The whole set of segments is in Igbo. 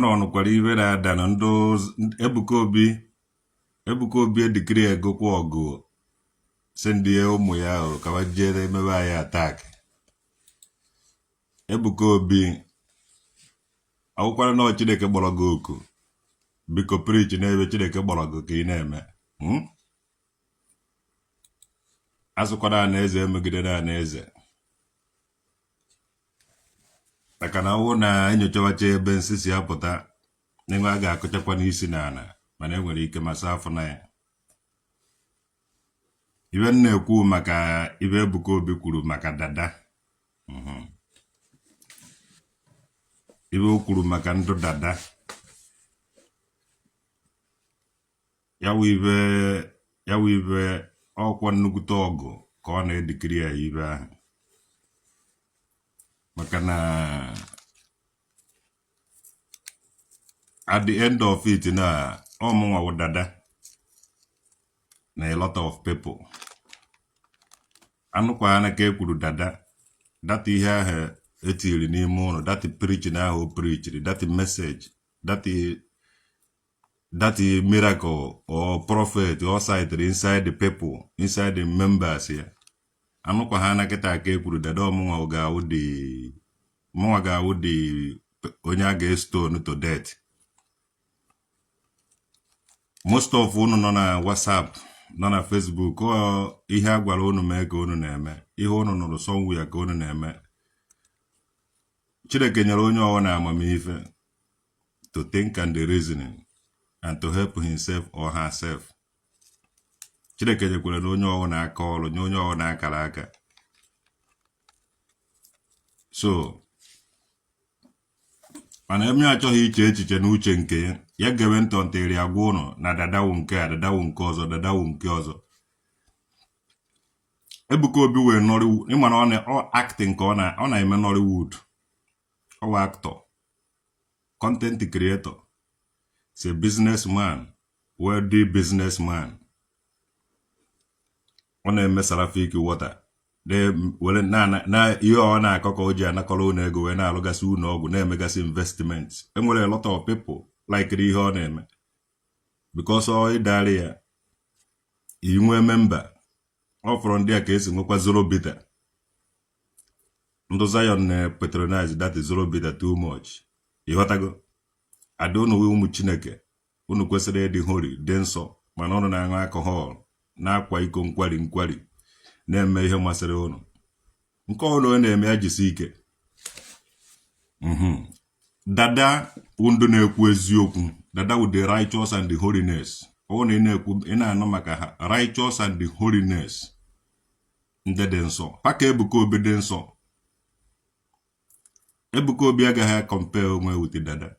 Ụnụ ọnụkwara ibe na-ada na ndị Ebuka Obi. Ebuka Obi edikiri egokwa ọgụ si ndị ụmụ ya ahụ ka wa jere emebe anyị attack. Ebuka Obi, awụkwara na Chineke kpọrọ gị oku, biko preach n'ebe Chineke kpọrọ gị ka ị na-eme. Asụkwana na eze emegidere na eze, maka na ọwụ na enyochawacha ebe nsị si apụta na-enwe a ga-akụchakwa n'isi n'ala, mana enwere ike masa afọ na ya. Ibe m na-ekwu maka ibe Ebuka Obi kwuru maka dada, ibe o kwuru maka ndụ dada ya wụ ibe, ya wụ ibe ọkwa nnukwute ọgụ ka ọ na-edikiri ya ibe ahụ, maka na at the end of it na ọ mụnwa wụ dada na a lot of people anụkwa na ka e kwuru dada that ihe ahụ etiri n'ime ụlọ, that preaching ahụ o preachiri, that message, that miracle or prophet or sight inside the people, inside the members ya. Anụkwa ha na kịta ka e kwuru dada, ọmụnwa ga-awụ the mụnwa ga-awụ the onye a ga-estone to death. Most of unu nọ na WhatsApp, nọ na Facebook, ọ ihe a gwara unu mee ka unu na-eme, ihe unu nụrụ somewhere ka unu na-eme. Chineke nyere onye ọwụ na amamife to think and the reasoning and to help himself or herself. Chineke nyekwara na onye ọwụ na-aka ọrụ, nye onye ọwụ na-akara aka. So mana eme achọghị iche echiche n'uche nke ya, ya gebe ntọ ntịrị agwa ụnụ na dadawu nke a, dadawu nke ọzọ, dadawu nke ọzọ. Ebuka Obi wee Nollywood, ịma na ọ na ọ acting ka ọ na-eme Nollywood. Ọ wụ actor, content creator, is a businessman, wealthy businessman. Ọ na-eme Seraphic water, were na ihe ọ na-akọ ka o ji anakọrọ ụlọ ego wee na-alụgasị ụlọ ọgwụ, na-emegasị investment. Enwere a lot of people likere ihe ọ na-eme because ọ ịdarị ya inwe member. Ọ fọrọ ndị a ka esi nwekwa Zoro Bitter. Ndụ Zion na patronize that Zoro Bitter too much. Ịghọtago? Ada unu wee ụmụ Chineke, unu kwesịrị ịdị holy, dị nsọ, mana unu na-aṅụ alcohol, na-akwa iko nkwari nkwari, na-eme ihe masịrị unu. Nke ọbụla ọ na-eme ya, jisi ike. Dada wụ ndụ na-ekwu eziokwu. Dada with the righteous and the holiness. Ọ na ị na-ekwu, ị na-anụ maka ha, righteous and the holiness, ndị dị nsọ. Ha ka Ebuka Obi dị nsọ. Ebuka Obi agaghị compare onwe with dada.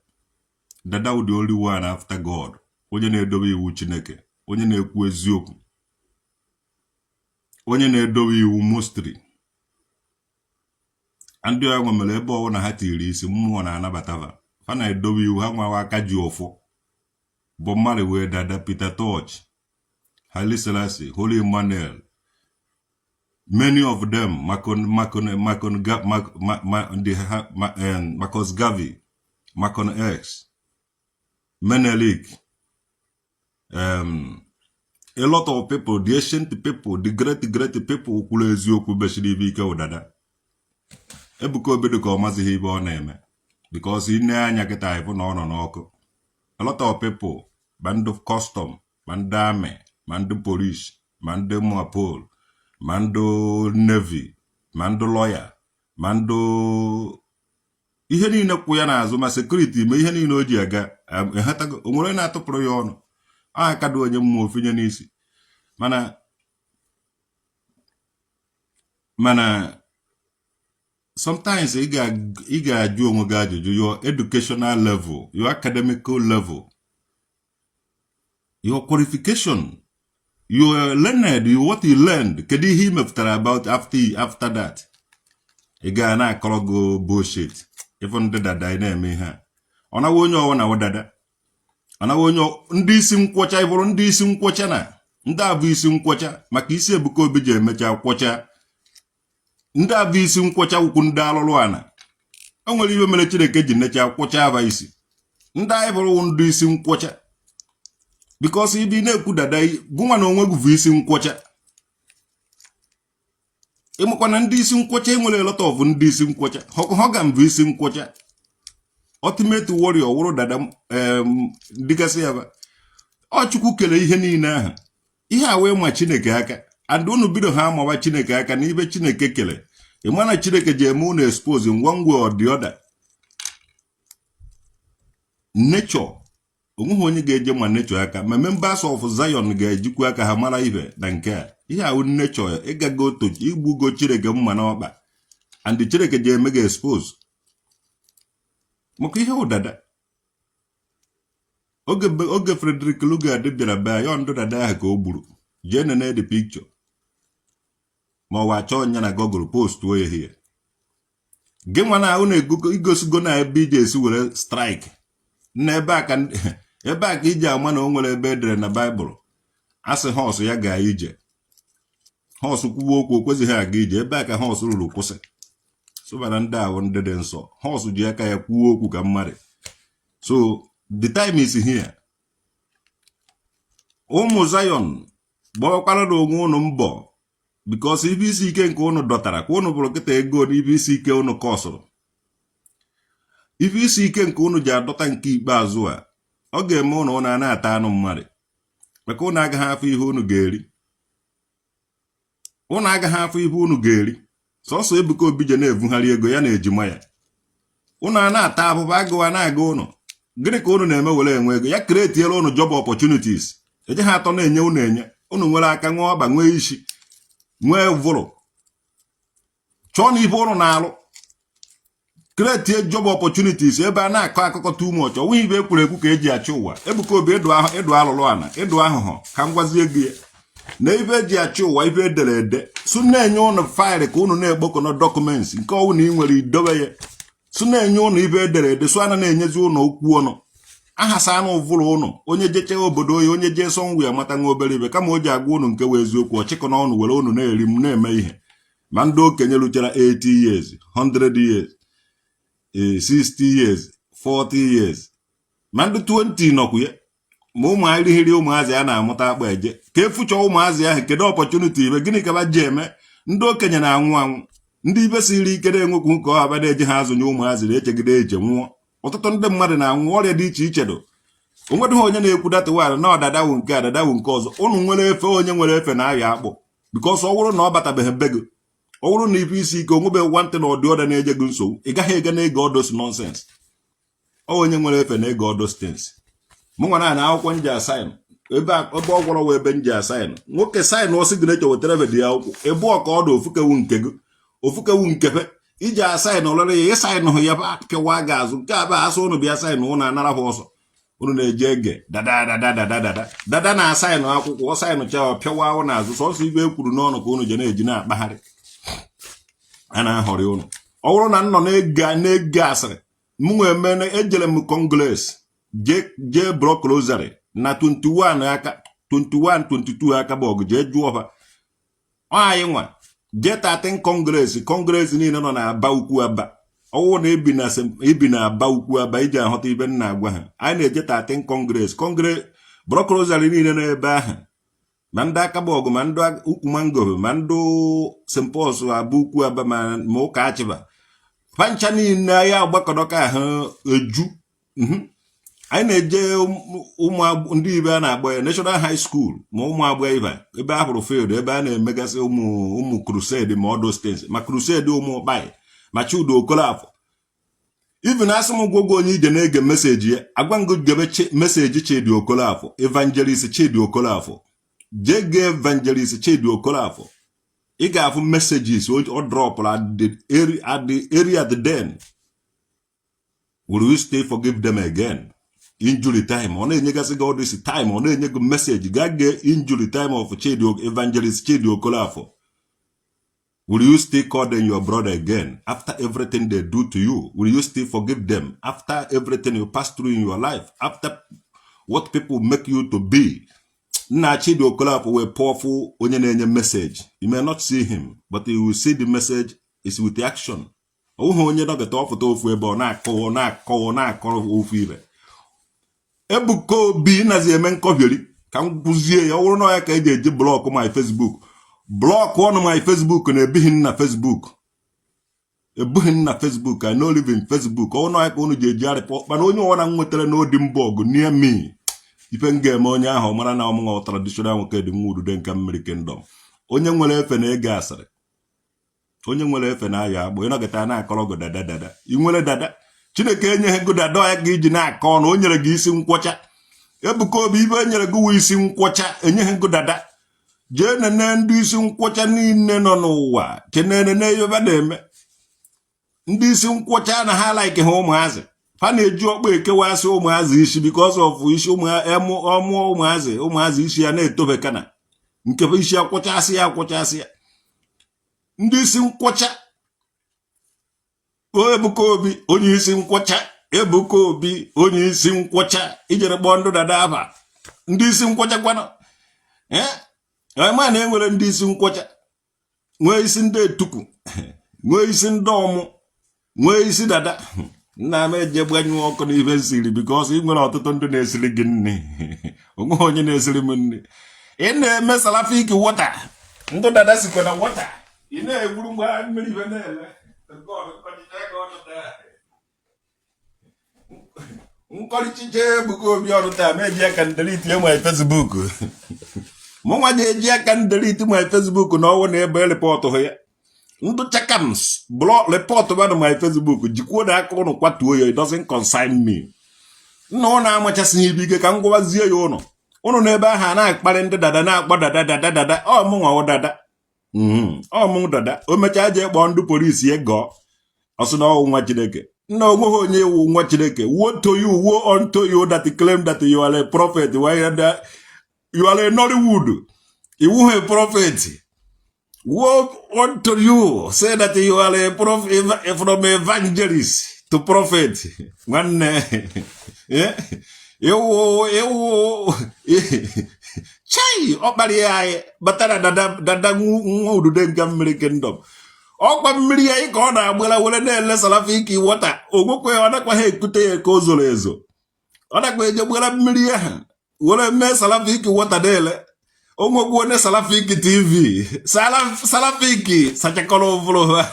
Dada wụ the only one after God, onye na-edobe iwu Chineke, onye na-ekwu eziokwu, onye na-edobe iwu mostly. Ndị ọya nwere ebe ọwụ na ha tiri isi, mmụọ na-anabata fa. Fa na-edobe iwu ha, nwawa aka ji ọfọ bụ mmadụ wee dada. Peter Tosh, Haile Selassie, Holy Emmanuel, many of them, Macon Macon Macon Ma, Ma, ndị ha Ma, Marcus Garvey, Malcolm X, Menelik, a lot of people, the ancient people, the great great people kwuru eziokwu, besiri ibe ike ụdada. Ebuka Obi dị ka ọ mazighị ibe ọ na-eme, because ine anya kịta ịfụ na ọ nọ n'ọkụ. A lot of people, ma ndị custom, ma ndị army, ma ndị police, ma ndị mapol, ma ndị navy, ma ndị lawyer, ma ndị ihe niile kwụ ya n'azụ, ma security, ma ihe niile o ji aga ehetago. O nwere onye na-atụpụrụ ya ọnụ aka dị onye mmụọ ofinye n'isi. Mana sometimes ị ga-ajụ onwe gị ajụjụ: your educational level, your academical level, your qualification, you are learned, you what you learned, kedu ihe ị mepụtara about after that? Ị gaa na-akọrọ gị bullshit. Ịfụ ndị dada ị na-eme ihe a, ọ nawa onye ọwụ na dada, ọ nawa onye ndị isi nkwọcha. Ịbụrụ ndị isi nkwọcha na ndị abụ isi nkwọcha, maka isi Ebuka Obi ji emecha kwọcha. Ndị abụ isi nkwọcha wụkwụ ndị alụrụ ana. O nwere ihe mere Chineke ji necha kwọcha aba isi. Ndị anyị bụrụ ndị isi nkwọcha, because ibi na-ekwu dada gụnwa na onwe gị bụ isi nkwọcha. Ịmakwa na ndị isi nkwọcha enwere a lot of ndị isi nkwọcha. Hulk Hogan bụ isi nkwọcha, Ultimate Warrior wụrụ dada dịgasị ya ba. Ọ Chukwu kere ihe niile ahụ. Ihe a wee ma Chineke aka, and unu bido ha amawa Chineke aka na ibe Chineke kere. Ịma na Chineke ji eme unu expose in one way or the other. Nature, onweghị onye ga-eje ma nature aka, ma members of Zion ga-ejikwa aka ha mara ibe na nke a. Ihe ahụ nature, ịgago to igbugo Chineke mma n'ọkpa, and Chineke ji eme gị expose maka ihe ụdada. Oge Frederick Lugard bịara be ya, ndụ dada ahụ ka o gburu. Jee nene the picture, ma ọ wa achọ nya na Google, post oye here. Gị nwa na ahụ na-igosigo na ebe iji esi were strike na ebe a ka iji ama na o nwere ebe edere na Baịbụl asị horse ya gaa ije. Horse kwuwe okwu, o kwezighị aga ije. Ebe a ka horse ruru kwụsị. Sụbara ndị ahụ ndị dị nsọ, horse ji aka ya kwuo okwu ka mmadụ. So the time is here. Ụmụ Zion, gbawakwara na onwe unu mbọ, because ibe isi ike nke unu dọtara ka unu bụrụ kịta ego na ibe isi ike unu kọsụrụ, ife isi ike nke unu ji adọta nke ikpeazụ a, ọ ga-eme unu a na-ata anụ mmadụ, maka unu agaghị afọ ihe unu ga-eri. Unu agaghị afọ ihe unu ga-eri. Sọsọ Ebuka Obi je na-evugharị ego ya na ejima ya, unu a na-ata abụba, agụwa na-aga unu. Gịnị ka unu na-eme were enwe ego? Ya create-iela unu job opportunities. Eje ha atọ na-enye unu enye. Unu nwere aka, nwee ọba, nwee isi, nwee vụrụ. Chọọ na ibe unu na-alụ, create job opportunities. Ebe a na-akọ akụkọ too much, ọ nweghị ibe ekwuru ekwu ka eji achị ụwa. Ebuka Obi, ịdụ alụlụ ana, ịdụ ahụhụ, ka m gwazie gị ya na ibe eji achị ụwa, ibe edere ede su na-enye ụnụ file ka unu na-ekpokọnọ documents nke ọwụ na ị nwere idobe ya. Su na-enye ụnụ ibe edere ede, su ana na-enyezi ụnụ okwu ọnụ ahasa anụ ụvụrụ ụnụ. Onye jechee obodo oyi, onye jee sọnwụ ya mata nwa obere ibe, kama o ji agwa ụnụ nke wee eziokwu, ọchịkọ na ọnụ were ụnụ na-eri m na-eme ihe. Ma ndị okenye ruchara 80 years, 100 years, 60 years, 40 years, ma ndị 20 nọkwu ya, ma ụmụ arịghịrị ụmụazị a na-amụta akpa eje ka efuchọ ụmụazị ahụ. Kedu opportunity ibe gịnị ka ba ji eme? Ndị okenye na-anwụ anwụ, ndị ibe siri ike na-enwekwu nke ọ aba na-eje ha azụnye ụmụazị na-echegide eche nwụọ. Ọtụtụ ndị mmadụ na-anwụ ọrịa dị iche iche do. Onwedịghị onye na-ekwu datịwara na ọdadawu nke adadawu nke ọzọ. Ụnụ nwere efe, onye nwere efe na-arịa akpụ, because ọ bụrụ na ọ batabeghị be gị, ọ bụrụ na ife isi ike onwebe nwantị na ọdị ọda na-eje gị nsogbu, ị gaghị ega na-ege all those nonsense. Ọ onye nwere efe na-ege all those things. Mụ nwa na akwụkwọ nji a-sign ebe ebe ọ gwọrọ wa ebe nji a-sign. Nwoke sign ọ signature, wetara ebe dị ya akwụkwọ ebe ọ ka ọ dị ofukewu nke gị, ofukewu nkefe iji a-sign ọlọrọ ya. Ị-sign hụ ya pịawa gị azụ. Nke a bụ asụ ụnụ bịa sign, ụnụ anara ha ọsọ. Ụnụ na-eje ege dada dada dada dada dada na a-sign akwụkwọ. Ọ sign cha, pịawa ụnụ azụ. Sọsọ ibe e kwuru n'ọnụ ka ụnụ je na-eji na-akpagharị a na-ahọrị ụnụ. Ọ bụrụ na m nọ na-ege asịrị m nwee mene, ejere m Congress, jee Block Rosary na 21 aka 21 22 aka bụ ọgụ. Jee jụọ ha. Ọ anyị nwa jee 13 Congress, Congress niile nọ na Aba Ukwu Aba. Ọwụ na ibi na Aba Ukwu Aba iji ahụta ibe m na-agwa ha. Anyị na-eje 13 Congress, Congress Block Rosary niile nọ ebe ahụ, ma ndị akaba ọgụ, ma ndị ukwu mango, ma ndị St. Paul's Aba Ukwu Aba, ma ụka achịba pancha niile. Anyị agbakọdọka ahụ eju. Anyị na-eje ụmụ ndị ibe a na-akpọ ya National High School, ma ụmụ agbọ ibe ebe a hụrụ field ebe a na-emegasị ụmụ ụmụ crusade, ma all those things, ma crusade ụmụ ụkpai, ma Chudo Okolafọ. Even asị m gwogwo onye ije na-ege message ya, agwa ngo gebe message Chidi Okolafọ, Evangelist Chidi Okolafọ. Jee gee Evangelist Chidi Okolafọ, ị ga-afụ messages ọ dropụrụ at the area at the den. Will you still forgive them again? Injury time, ọ na-enyegasị gị all this time, ọ na-enye gị message. Gaa gee injury time of Chidi, Evangelist Chidi Okolafọ. Will you still call them your brother again after everything they do to you? Will you still forgive them after everything you pass through in your life, after what people make you to be? Nna, Chidi Okolafọ wee powerful onye na-enye message. You may not see him, but you will see the message is with the action. Ọ bụghị onye dọkịta ọfụta ofu ebe ọ na-akọwọ na-akọwọ na-akọrọ ofu ibe. Ebuka Obi nazi eme nkọbieri ka m kwụzie ya. Ọ bụrụ na ya ka eji eji block my Facebook, block ọnụ my Facebook na ebighị m na Facebook, ebughị m na Facebook. I no live in Facebook. Ọ bụrụ na ya ka unu ji eji arịpọ, mana onye ọbụla m nwetara n'odi mbọ ọgụ near me, ife m ga-eme onye ahụ, ọ mara na ọmụnwa traditional nwoke dị nwa udude nke mmiri kingdom. Onye nwere efe na-ege asịrị, onye nwere efe na-aya agbụ. Ịnọkịta na-akọrọ gị dada dada. Ị nwere dada? Chineke enyeghị gị dada ya ka iji na-akọ ọnụ. O nyere gị isi nkwọcha. Ebuka Obi, ibe e nyere gị wụ isi nkwọcha, enyeghị gị dada. Jee nene ndị isi nkwọcha niile nọ n'ụwa, chenene ebe na-eme ndị isi nkwọcha na ha like ha. Ụmụazị fa na-eji ọkpọ ekewasị ụmụazị isi because of isi ọmụọ ụmụazị. Ụmụazị isi ya na-etobe kana nke bụ isi akwọchasị ya, akwọchasị ya. Ndị isi nkwọcha. Ebuka Obi, onye isi nkwọcha. Ebuka Obi, onye isi nkwọcha, ijere kpọọ ndụ dada aba. Ndị isi nkwọcha kwanụ, ma na enwere ndị isi nkwọcha, nwee isi ndị etuku, nwee isi ndị ọmụ, nwee isi dada. Nna m, eje gbanyụọ ọkụ n'ife nsiri because ị nwere ọtụtụ ndị na-esiri gị nri. Onweghị onye na-esiri m nri. Ị na-eme Salafik water, ndụ dada sikwa na water. Ị na-egwuru mgbe mmiri ife na-eme. God, nkọchicha gị ọnụ taa. Nkọlichiche Ebuka Obi ọrụ taa, ma eji aka ndelete my Facebook. Mụ nwa ga-eji aka ndelete my Facebook na ọwụ na ebe report ya. Ndụ chakams block report banụ my Facebook, jikwuo na aka ụnụ kwatuo ya. It doesn't concern me. Nna, ụnụ amachasịghị ibe ike ka m gwawazie ya. Ụnụ ụnụ n'ebe ahụ a na-akparị ndị dada, na-akpọ dada dada dada. Ọ mụ nwa dada. Ọ mụ dada. O mechaa jee kpọọ ndị polisi ya gọọ ọsị na ọwụ nwa Chineke. Nna, onweghị onye iwu nwa Chineke. Woe to you, woe unto you that claim that you are a prophet while you are a Nollywood. Iwu a prophet. Woe unto you say that you are a prophet, from evangelist to prophet. Nwanne, iwu iwu chai ọkpara ya anyị batara dada dada nwa udude nke mmiri kingdom. Ọkwa mmiri anyị ka ọ na-agbara were na-ele Salafik water. Onwekwe ọ nakwaghị ekute ya ka o zoro ezo. Ọ nakwa eje gbara mmiri ahụ were mee Salafik water na-ele. Onwekwu onye Salafik TV, Salafik sachakọrọ ụvụrụ,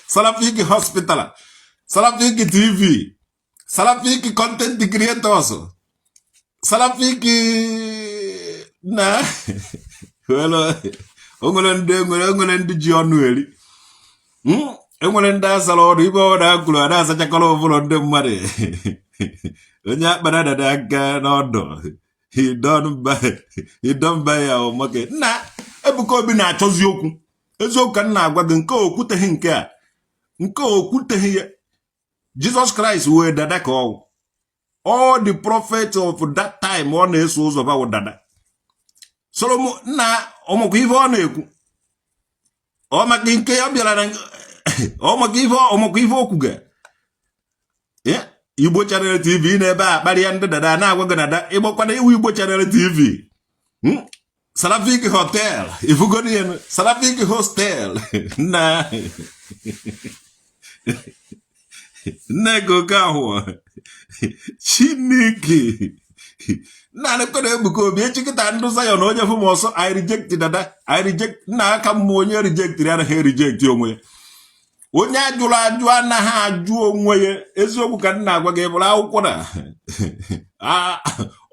Salafik hospital, Salafik TV, Salafik content creators, Salafik na o nwere ndị enwere ndị ji ọnụ eri. Enwere ndị asara ọnụ ibe ọ na-akwuru a na-asachakọrọ ụvụrụ ndị mmadụ. Onye akpara dada aka n'ọdụ, he don buy our market. Nna, Ebuka Obi na-achọzi okwu. Eziokwu ka m na-agwa gị, nke okwuteghị nke a, nke okwuteghị ya. Jizọs Kraịst wee dada ka ọwụ. All the prophets of that time ọ na-eso ụzọ bawo dada. Solomon, nna, ọmụkwa ife ọ na-ekwu ọ maka nke ya bịara na ọ maka ife, ọmụkwa ife okwuga. Igbo Channel TV na-ebe a kparịa ndị dada, na-agwa gị dada. Ịgbakwana iwu Igbo Channel TV, Salafik Hotel, ifugoni ya, Salafik Hostel. Nna, nne gị oke ahụ Chineke nna nekwana Ebuka Obi echi kịta. Ndụ Zion, onye fụ m ọsọ, I reject dada, I reject. Nna, aka mmụọ onye rejectiri anaghị reject onwe ya. Onye ajụrụ ajụ anaghị ajụ onwe ya. Eziokwu ka nna agwa gị. Bụrụ akwụkwọ na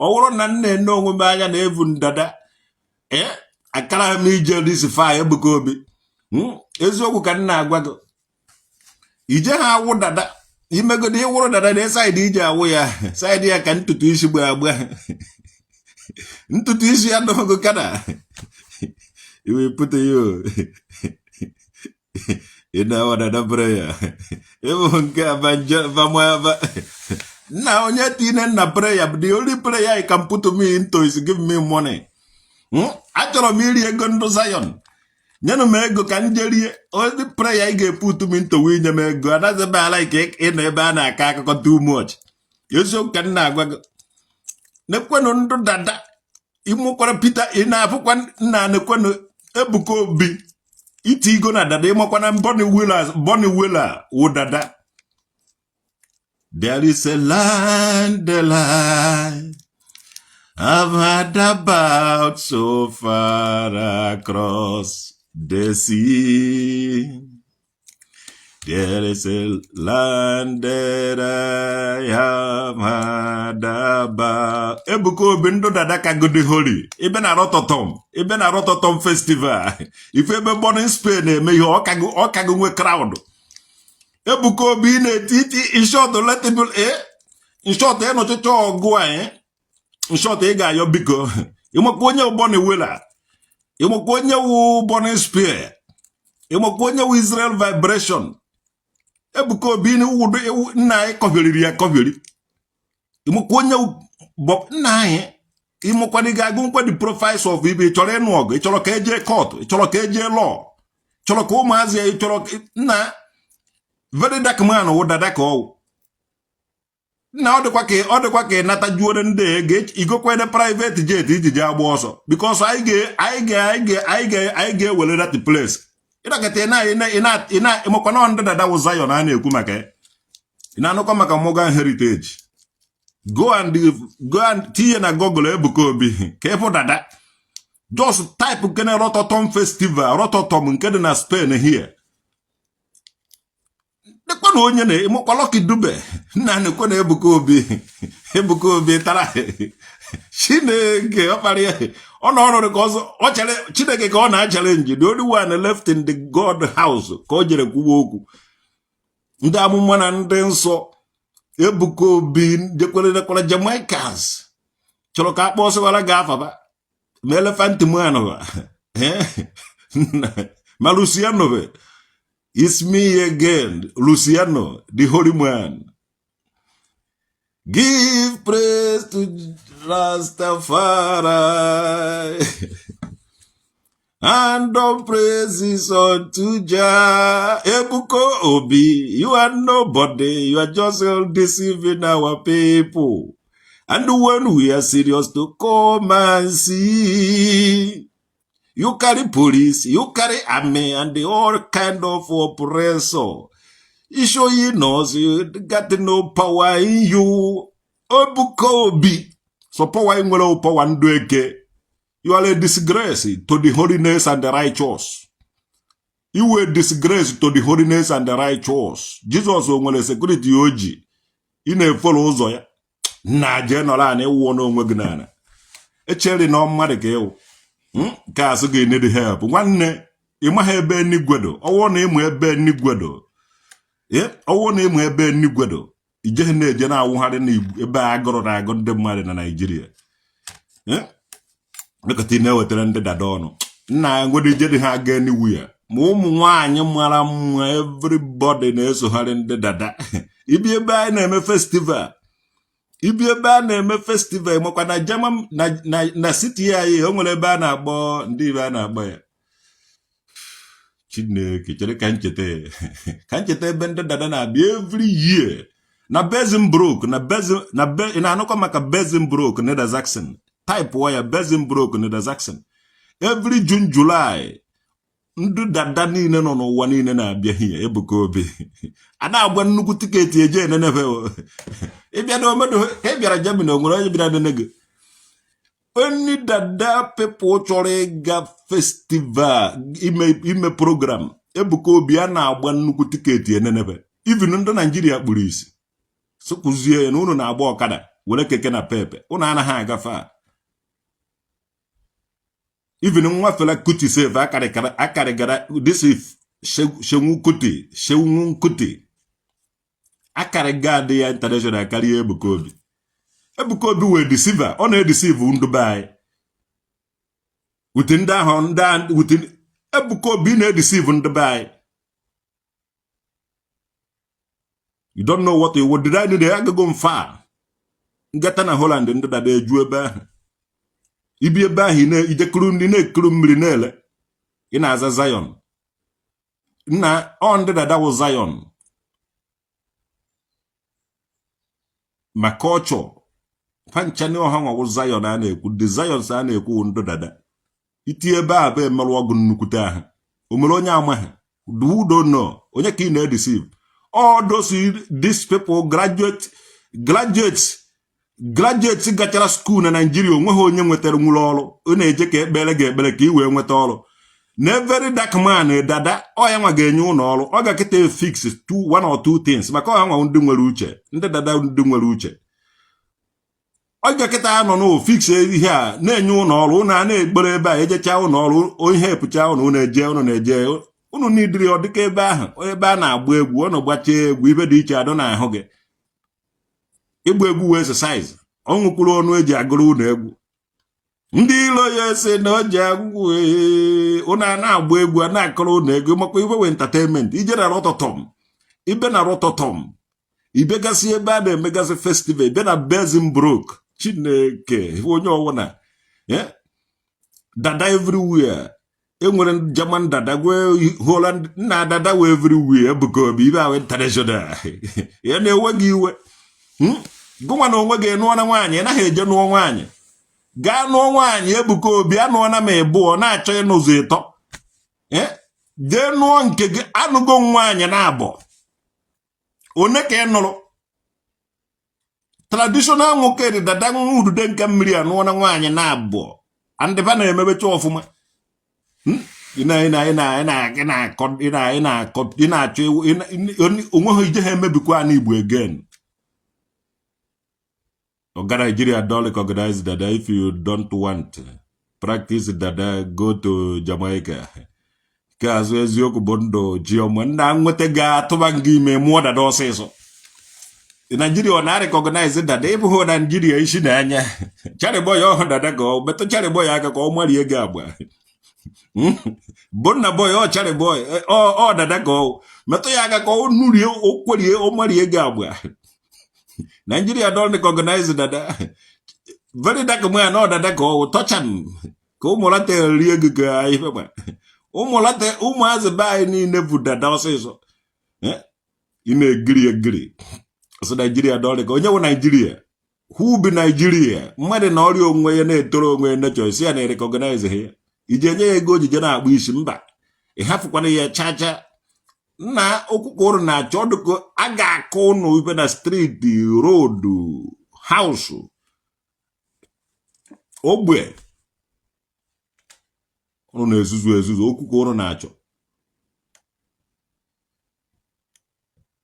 ọ bụrụ na nna ene onwe m anya na evu ndada, ee, akara m ije disify Ebuka Obi. Eziokwu ka nna agwa gị. Ije ha awụ dada, imegodo ịwụrụ dada na side ije awụ ya, side ya ka ntutu isi gbara agba, ntutu isi ya dọgụ kana iwe put you in our dada prayer. Ịbụ nke nna onye tinye nna prayer. The only prayer I can put me into is give me money. Achọrọ m iri ego ndụ Zion. Nyenụ m ego ka m jerie. Only prayer ị ga-eput me into inye m ego. Anaghị m ala ike ịnọ ebe a na-akọ akụkọ too much. Eziokwu ka m na-agwa gị. Nekwenụ ndụ dada ịmụkwara Peter, ị na-afụkwa nna. Nekwenụ Ebuka Obi iti igo na dada. Ịmakwa na Bonnie Wailer, Bonnie Wailer wụ dada. There is a land, the land. I've heard about so far across the sea. There is a land that I have heard about. Ebuka Obi, ndụ dada ka godi holy. Ebe na Rototom, ebe na Rototom Festival. Ife ebe Burning Spear na-eme ihe, ọkago nwe crowd. Ebuka Obi na-eti in short, let people in short, ịnọchịcha ọgụ anyị. In short, ị ga-ayọ biko. Ịmakwa onye Bunny Wailer, ịmakwa onye wu Burning Spear, ịmakwa onye wu Israel Vibration. Ebuka Obi wudo nna anyị kọbiriri ya kọbiri. Ịmakwa onye nna anyị, ịmakwana ị ga-agụ nkwa the profiles of ibe. Ị chọrọ ịnụ ọgụ, ị chọrọ ka ejee court, ị chọrọ ka ejee law, chọrọ ka ụmụazị ya, ị chọrọ nna Very Dark Man wụ dada ka ọwụ nna. Ọ dịkwa ka ị nata juore ndị ego igokwene private jet iji jee agba ọsọ, because anyị ga anyị ga anyị ga anyị ga anyị ga-ewere that place. Ịnọkọta ị na ịmakwa na ndị dada wụ Zion a na-ekwu maka ya. Ị na-anụkwa maka Morgan Heritage. Go and tinye na Google Ebuka Obi ka ịfụ dada. Just type kene Rototom Festival, Rototom nke dị na Spain here. Dịkwa na onye na ịmụkwa Lucky Dube nna na-ekwe na Ebuka Obi. Ebuka Obi tara Chineke ọkpara ya, ọ nọ ọrụ ka ọzọ ọ chere Chineke ka ọ na-challenge. The only one left in the God house ka o jere kwuwa okwu ndị amụma na ndị nsọ. Ebuka Obi jekwere nekwara Jamaicans chọrọ ka akpọ ọsọwara ga-afaba ma Elephant Man ba ma Luciano be. It's me again, Luciano, the holy man. Give praise to Rastafari and all praises unto Jah. Ebuka Obi, you are nobody. You are just deceiving our people. And when we are serious to come and see, you carry police, you carry army, and the all kind of oppressor. You show you knows you got no power in you. Ebuka Obi. So power in nwere power ndụ eke. You are a disgrace to the holiness and the righteous. You were a disgrace to the holiness and the righteous. Jesus o nwere security o ji. Ị na-efolo ụzọ ya. Nna, jee nọrọ ana ịwụọ n'onwe gị n'ala. Echere na ọ mmadụ ka ịwụ. Nke asị gị need help. Nwanne, ị maghị ebe enigwedo. Ọwụ na ịmụ ebe enigwedo. Ọwụ na ịmụ ebe enigwedo. Ijeghị na-eje na-awụgharị na ebe agụrụ na-agụ ndị mmadụ na Naịjirịa. Mekọta ị na-ewetara ndị dada ọnụ. Nna, nwere ije dị ha aga eniwu ya. Ma ụmụ nwaanyị mara mma, everybody na-esogharị ndị dada. Ibi ebe anyị na-eme festival, ibi ebe a na-eme festival, makwa na German na city anyị, o nwere ebe a na-akpọ ndị ibe a na-akpọ ya. Chineke, chere ka ncheta ya, ka ncheta ebe ndị dada na-abịa every year na Bersenbrück na Bersen na Be. Ị na-anụkwa maka Bersenbrück, Niedersachsen? Type ya, Bersenbrück, Niedersachsen. Every June, July, ndị dada niile nọ n'ụwa niile na-abịa here. Ebuka Obi a na-agba nnukwu ticket eje enenebe. Ịbịa na omedo ka ị bịara Germany, o nwere onye bịara nene gị. Only dada people chọrọ ịga festival, ime program Ebuka Obi, a na-agba nnukwu ticket enenebe. Even ndị Naijiria kpuru isi sụkụzie ya na unu na-agba ọkada were keke na pepe, unu anaghị agafe a. Even nwa Fela Kuti sef akarịgara this is Seun Kuti. Seun Kuti akarịga adị ya international karịa Ebuka Obi. Ebuka Obi wee deceiver, ọ na-edeceive ndụ be anyị wute ndị ahụ ndị wute. Ebuka Obi na-edeceive ndị be anyị. You don't know what you what did I need. Agago m far ngata na Holland, ndị dada eju ebe ahụ. Ibi ebe ahụ, ị ijekuru ndị na-ekuru mmiri na-ele, ị na-aza Zion. Nna, ọ ndị dada wụ Zion ma culture panchani ọha nwawụ Zion a na-ekwu. The Zions a na-ekwu wụ ndị dada. Iti ebe a bụ emerụ ọgụ nnukwute ahụ o mere onye amaghị. Who don't know onye ka ị na-edeceive? All those these people, graduates. Graduates gachara school na Naijiria, onweghị onye nwetara nwere ọrụ. Ọ na-eje ka ekpere ga ekpere ka ị wee nweta ọrụ. Na Very Dark Man, dada ọ ya nwa ga-enye ụlọ ọrụ. Ọ ga-akịta fix two, one or two things, maka ọ ya nwa ndị nwere uche, ndị dada, ndị nwere uche. Ọ ga-akịta anọ na fix ihe a na-enye ụlọ ọrụ. Ụnụ a na-ekpere ebe a, ejecha ụlọ ọrụ, ihe epụcha ụnụ, ụnụ eje, ụnụ na-eje, ụnụ n'idiri. Ọ dịka ebe ahụ ebe a na-agba egwu, ụnụ gbachaa egwu, ibe dị iche adọ na-ahụ gị. Ịgba egwu wee exercise. Ọ nwụkwuru ọnụ eji agụrụ ụnụ egwu. Ndị ilo ya ese na o ji agwụ ụnụ a na-agba egwu, a na-akọrọ ụnụ egwu, makwa ibe we entertainment. Ije na Rototom, ibe na Rototom, ibegasị ebe a na-emegasị festival, ibe na Bezenbrook. Chineke, onye ọwụna dada everywhere. Enwere German dada, gwe Holland nna dada wee everywhere. Ebuka Obi, ibe ahụ international ya na-ewe gị iwe. Gụnwa na onwe gị nụọ na nwaanyị, ị naghị eje nụọ nwaanyị. Gaa nụọ nwaanyị. Ebuka Obi, anụọna m ịbụọ, na-achọ ịnụzọ ịtọ. Jee nụọ nke gị. Anụgo m nwaanyị na abụọ. One ka ị nụrụ? Traditional nwoke dị dada nwa udude nke mmiri anụọ na nwaanyị na abụọ, andịba na-emebecha ọfụma. Ị na ị na ị na ị na ị na-akọ ị na ị na-akọ ị na-achọ onwe ha ije ha emebikwa ana Igbo again. Oga, Nigeria don't recognize dada. If you don't want practice dada, go to Jamaica. Nke azụ eziokwu bụ ndụ chiọma nna nweta ga-atụba gị ime mụọ dada ọsịsọ. Naijiria ọ na-recognize dada? Ịbụghị Naijiria isi na anya charịbọ ya ọhụ dada ka ọ metụ charịbọ ya aka ka ọ marie gị agba. Burna Boy ọ charịbọ ọ dada ka ọ metụ ya aka ka ọ nurie, okwerie, ọ marie gị agba. Nigeria don recognize dada. Very Dark Man, ọ dada ka ọ tọchan ka ụmụlata rie gị ka ife gba. Ụmụlata, ụmụazị be anyị niile bụ dada ọsịsọ. Ị na-egiri egiri ọsọ. Naijiria don ka onye bụ Naijiria, who be Naijiria? Mmadụ na ọrịa onwe ya na-etoro onwe ya nechọ si ya na recognize ha ya. Iji enye ya ego ojije na-akpụ isi mba, ị hafụkwana ya chacha nna okwukwu ụrụ na-achọ ọdụkọ a ga-akụ ụnụ ibe na street, road, house, ogbe. Ụnụ na-ezuzu ezuzu. Okwukwu ụnụ na-achọ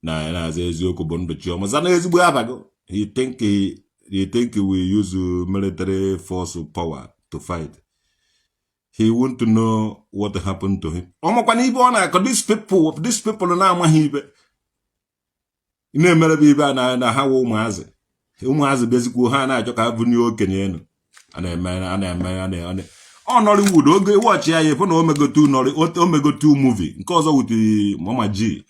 na na-aza eziokwu bụ ndụ chiọma zana ezigbo abago. He think he will use military force power to fight. He want to know what happened to him. Ọ makwana ibe ọ na-akọ. These people na-amaghị ibe na-emerebe ibe a na ha wụ ụmụazị. Ụmụazị bịazikwuo, ha na-achọ ka ha bunye okenye elu. A na-eme, a na-eme, a na ọ Nollywood. Oge wọchị ya, ya na omegotu movie nke ọzọ with Mama G.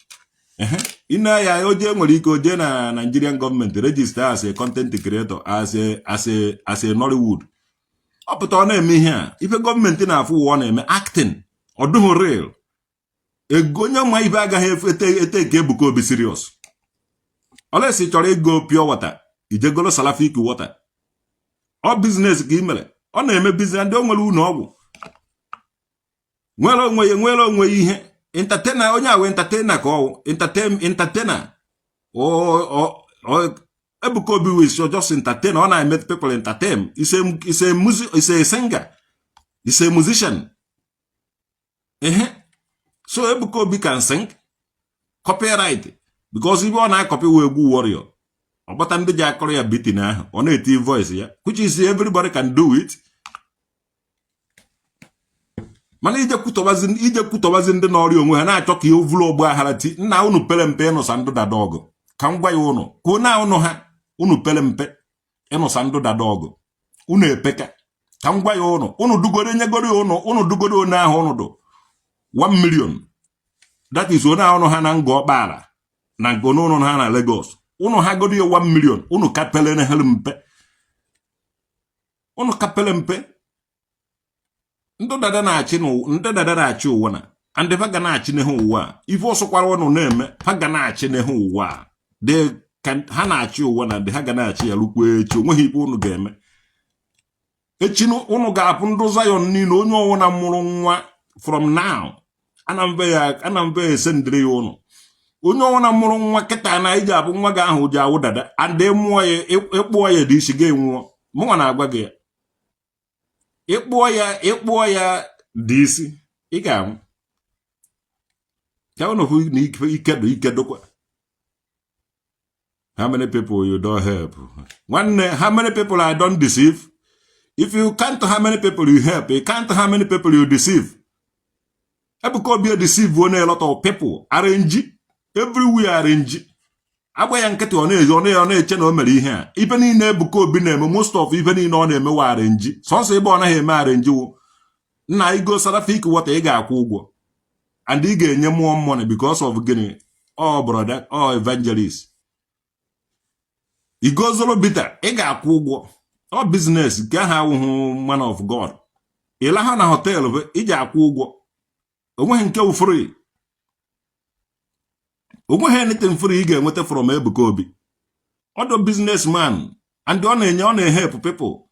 Ine ya, oje nwere ike oje na Nigerian gọọmenti register as a content creator, as a Nollywood. Ọ pụta, ọ na-eme ihe a ife gọọmenti na-afụ ụwa. Ọ na-eme acting, ọ dụghị real. Ego onye ma ibe agaghị ete ete ka Ebuka Obi serious. Olesi chọrọ ego pure water, ijegolo Salafik water. Ọ business ka ị mere. Ọ na-eme business. Ndị o nwere ụlọ ọgwụ, nwere onwe ya, nwere onwe ya. Ihe entertainer, onye ahụ entertainer ka ọ entertainer. Ebuka Obi is just entertainer. Ọ na-eme people entertain. Is a music, is a singer, is a musician. Ehe, so Ebuka Obi can sing copyright, because ibe ọ na-acopy wee egwu warrior. Ọ gbata ndị ji akọrọ ya beating ahụ, ọ na-eti voice ya, which is everybody can do it. Mana ije kwutọbazi ndị n'ọrịa onwe ha na-achọ ka ihe vụrụ ọgba aghara ti nna unu pere mpe ịnụsa ndụ dada ọgụ. Ka m gwa ya ụnụ ka ụnụ ụnụ ha unu pere mpe ịnụsa ndụ dada ọgụ. Unu epeka. Ka m gwa ya ụnụ, ụnụ dugoro nyegoro ya ụnụ, ụnụ dugoro onye ahụ ụnụ dụ 1 million. That is onye ahụ ụnụ ha na Ngọ Ọkpaala na nke onye ụnụ ha na Lagos. Ụnụ ha godo ya 1 million. Ụnụ kapele na mpe, ụnụ kapele mpe. Ndị dada na-achị, ndị dada na-achị ụwa na and fa ga na-achị n'ihu ụwa a. Ife ọsọkwara ụnụ na-eme, fa ga na-achị n'ihu ụwa a. Ha na-achị ụwa na ndị ha ga na-achị ya rukwa echi. Onweghị ikpe ụnụ ga-eme echi. Ụnụ ga-apụ ndụ Zion niile. Onye ọwụna mụrụ nwa from now, ana mbe ya esendịrị ya ụnụ. Onye ọbụla mụrụ nwa kịta na iji abụ nwa gị ahụ ji awụ dada and mụọ ya, ịkpụọ ya dị isi gị nwụọ. Mụnwa na-agwa gị ya, ịkpụọ ya, ịkpụọ ya dị isi, ị ga-anwụ. Ka unu hụ na ike dị, ike dịkwa. How many people you don help? Nwanne, how many people I don deceive? If you count how many people you help, you count how many people you deceive. Ebuka Obi deceive one a lot of people. Arrange everywhere, arrange. Agba ya nkịtị, ọ na-eji ọ na-eche na o mere ihe a. Ife niile Ebuka Obi na-eme, most of ife niile ọ na-eme wa arrange. Sọnsọ ebe ọ naghị eme arrange wụ nna igo Seraphic water, ị ga-akwụ ụgwọ and ị ga-enye more money. Because of gịnị? Ọ brother, ọ evangelist. Igozolo bitter, ị ga-akwụ ụgwọ. Ọ business nke ahụ awụhụ man of God. Ịlaha na hotel bụ iji akwụ ụgwọ. Onweghị nke wụ free, onweghị anything free ị ga-enweta from Ebuka Obi. Ọdụ businessman and ọ na-enye, ọ na-ehelp people.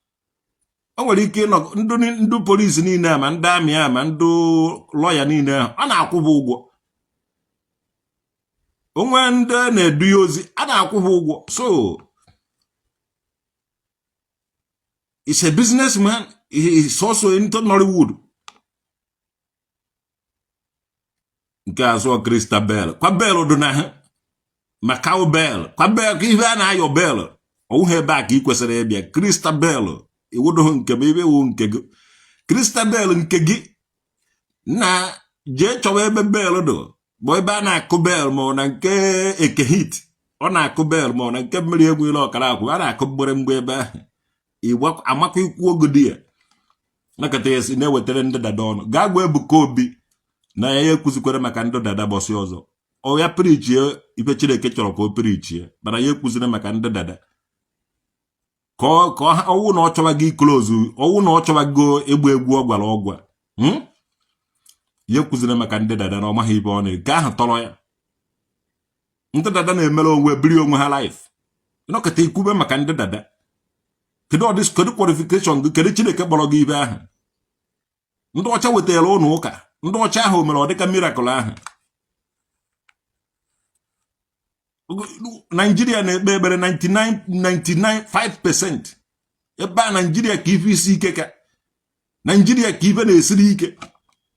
O nwere ike ịnọ ndụ polisi niile a, ma ndị army a, ma ndị lọya niile ahụ, a na-akwụ ha ụgwọ. Onwe ndị na-edu ya ozi, a na-akwụ ha ụgwọ. So he's a businessman, he is also into Nollywood. Nke azụ Christabel kwa bell dị na ha ma cowbell kwa bell ka ihe a na-ayọ bell ọwụghị ebe a ka ị kwesịrị ịbịa. Christabel iwudoghị nke m ebe ewu nke gị. Christabel nke gị na jee chọwa ebe bell dị, ma ebe a na-akụ bell, ma ọ na nke Eke Hit ọ na-akụ bell, ma ọ na nke mmiri egwu ile ọkara akwụ a na-akụ mgbịrịmgba ebe ahụ. Amakwa ikwu ogo di ya nakọta ya si na-ewetara ndị dada ọnụ. Gaa gwa Ebuka Obi na ya ekwuzikwere maka ndị dada bọsị ọzọ. Ọ ya preachie ife Chineke chọrọ ka o preachie, mana ya ekwuziri maka ndị dada ka ọwụ na ọ chọwago iclose, ọwụ na ọ chọwago egbu egwu ọ gwara ọgwa ya ekwuziri maka ndị dada na ọ maghị ibe ọ na nke ahụ tọrọ ya. Ndị dada na-emere onwe biri onwe ha life. Nọkọta ikwube maka ndị dada, kedu ọdị, kedu qualification gị? Kedu Chineke kpọrọ gị ibe ahụ? Ndị ọcha wetara ụnụ ụka, ndị ọcha ahụ mere ọ dịka miracle ahụ. Naijiria na-ekpe ekpere 99 99.5%. Ebe a Naijiria ka ife isi ike, ka Naijiria ka ife na-esiri ike,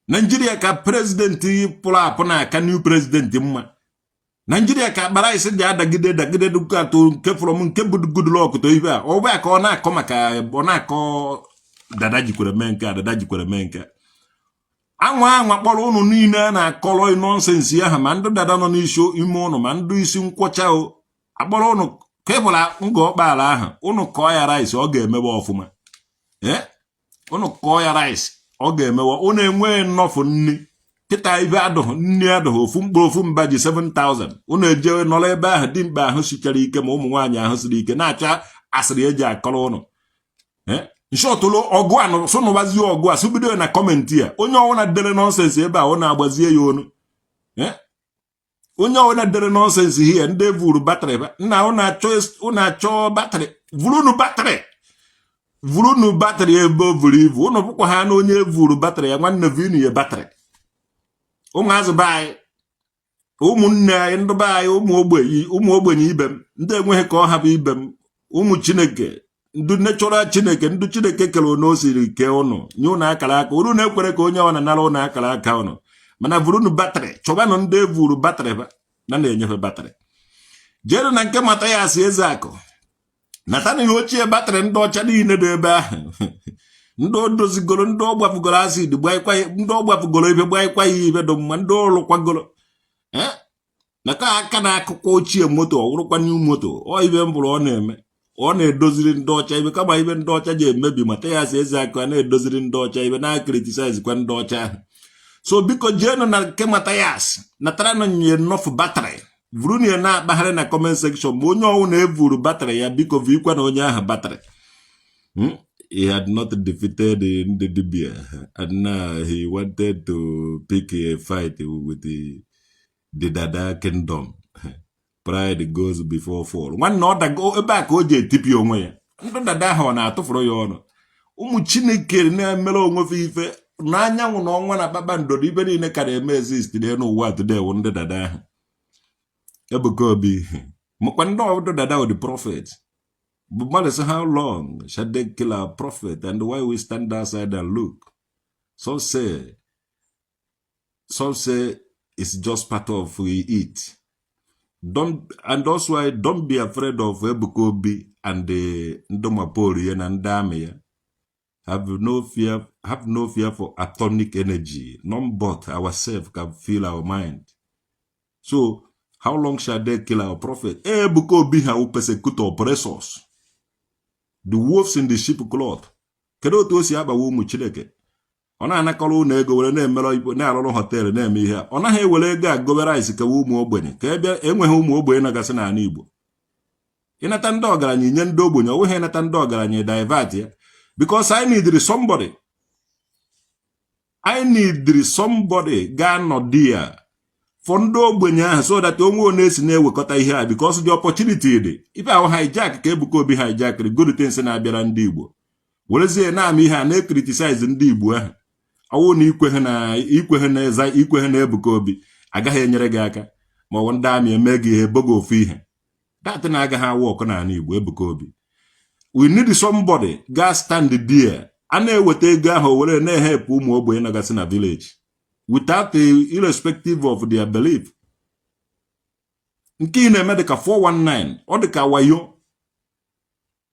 Naijiria ka president pụrụ apụ na-aka new president mma, Naijiria ka akpa rice ji adagide dagide atụ nke from nke bụ Goodluck to ife a ọ bụ ka ọ na-akọ maka ọ na-akọ dada jikwere mee nke a, dada jikwere mee nke anwa anwa kpọrọ ụnụ niile a na-akọrọ nonsense ahụ, ma ndị dada nọ n'isi ime ụnụ, ma ndị isi nkwọcha o akpọrọ ụnụ ka ịbụla Ngor Okpala ahụ. Ụnụ kọọ ya rice, ọ ga-emewe ọfụma. Ee, ụnụ kọọ ya rice, ọ ga-emewe. Ụnụ enweghị nnọfụ nni kịta, ibe adụghị nni, adụghị ofu mkpụrụ ofu mba ji 7000. Ụnụ eje nọrọ ebe ahụ, dimkpa ahụ sichara ike, ma ụmụ nwaanyị ahụ siri ike na-achọ asịrị eji akọrọ ụnụ nshọtụlụ ọgụ a sụnụbazie ọgụ a sụbido na comment a. Onye ọbụla dere nonsense ebe a, ọ na-agbazie ya onu. Onye ọbụla dere nonsense here, ndị vuru battery nna ụnụ achọ battery, vurunu battery, vurunu battery ebe o buru ibu. Ụnụ bụkwa ha na onye vuru battery ya. Nwanne, vunu ya battery. Ụmụazụ be anyị, ụmụnne anyị, ndị be anyị, ụmụ ogbenye ibe m, ndị enweghị ka ọ hapụ ibe m, ụmụ Chineke, ndị natural Chineke, ndị Chineke kere na o siri kee ụnụ, nye ụnụ akara aka unu na-ekwere ka onye ọ na-anara ụnụ akara aka ụnụ. Mana vurunu battery, chọbanụ ndị evuru battery na na-enyefe battery. Jeenu na nke Mathias Ezeakụ, natanụ ya ochie battery ndị ọcha niile dị ebe ahụ, ndị o dozigoro, ndị ọ gbafugoro acid, ndị ọ gbafugoro ibe, gbanyekwa ya ibe dị mma, ndị ọrụ kwagoro na ka aka na-akụkọ ochie moto ọ wụrụkwa new moto. Ọ ibe m bụrụ ọ na-eme, ọ na-edoziri ndị ọcha ibe kama ibe ndị ọcha ji emebi. Mathias Ezeakụ a na-edoziri ndị ọcha ibe, na-acriticize kwa ndị ọcha ahụ. So biko jeenụ na nke Mathias, natara nye enough battery, vuru na ya na-akpagharị na comment section. Ma onye ọnwụ na-evuru battery ya, biko vikwa na onye ahụ battery. He had not defeated ndị dibia and now he wanted to pick a fight with the Dada kingdom. Pride goes before fall. Nwanne, ọ dago ebe a ka o ji etipi onwe ya. Ndị dada ahụ ọ na-atụfuru ya ọnụ. Ụmụ Chineke na-emere onwe fa ife na anyanwụ na ọnwa na kpakpando na ibe niile ka na-eme exist n'elu ụwa today wụ ndị dada ahụ. Ebuka Obi makwa ndị ọdụ dada the prophet bụ mmadụ sị, how long shall they kill our prophet and why we stand outside and look? Some say it's just part of it. Don't, and also I don't be afraid of Ebuka Obi and the ndị mapori ya na ndị amị ya. Have no fear, have no fear for atomic energy. None but ourselves can fill our mind. So how long shall they kill our prophet? Ebuka Obi ha will persecute oppressors, the wolves in the sheep cloth. Kedu otu o si agbawa ụmụ Chineke? Ọ na-anakọrọ ụlọ ego were na-emerọ ikpe, na-arụrụ hotel, na-eme ihe a. Ọ naghị ewere ego a gobe rice kewa ụmụ ogbenye, ka ebe enweghị ụmụ ogbenye nọgasị n'ala Igbo. Ịnata ndị ọgaranya inye ndị ogbenye, ọ nweghị ịnata ndị ọgaranya divert ya, because I need somebody, I need somebody ga-anọdụ ya for ndị ogbenye ahụ, so that onwe onye esi na-ewekọta ihe a, because the opportunity dị. Ife ahụ hijack ka Ebuka Obi hijackịrị good things na-abịara ndị Igbo, werezie na-ama ihe a na-ecriticize ndị Igbo ahụ. Ọwụ na ikweghị na ikweghị na eza ikweghị na Ebuka Obi agaghị enyere gị aka, ma ọ bụ ndị amị eme gị ihe ebogo ofu ihe that na-agaghị awụ ọkụ n'ala Igbo. Ebuka Obi, we need somebody ga stand there, a na-eweta ego ahụ were na-ehepụ ụmụ ogbenye nọgasị na village without irrespective of their belief. Nke ị na-eme dịka 419, ọ dịka wayo.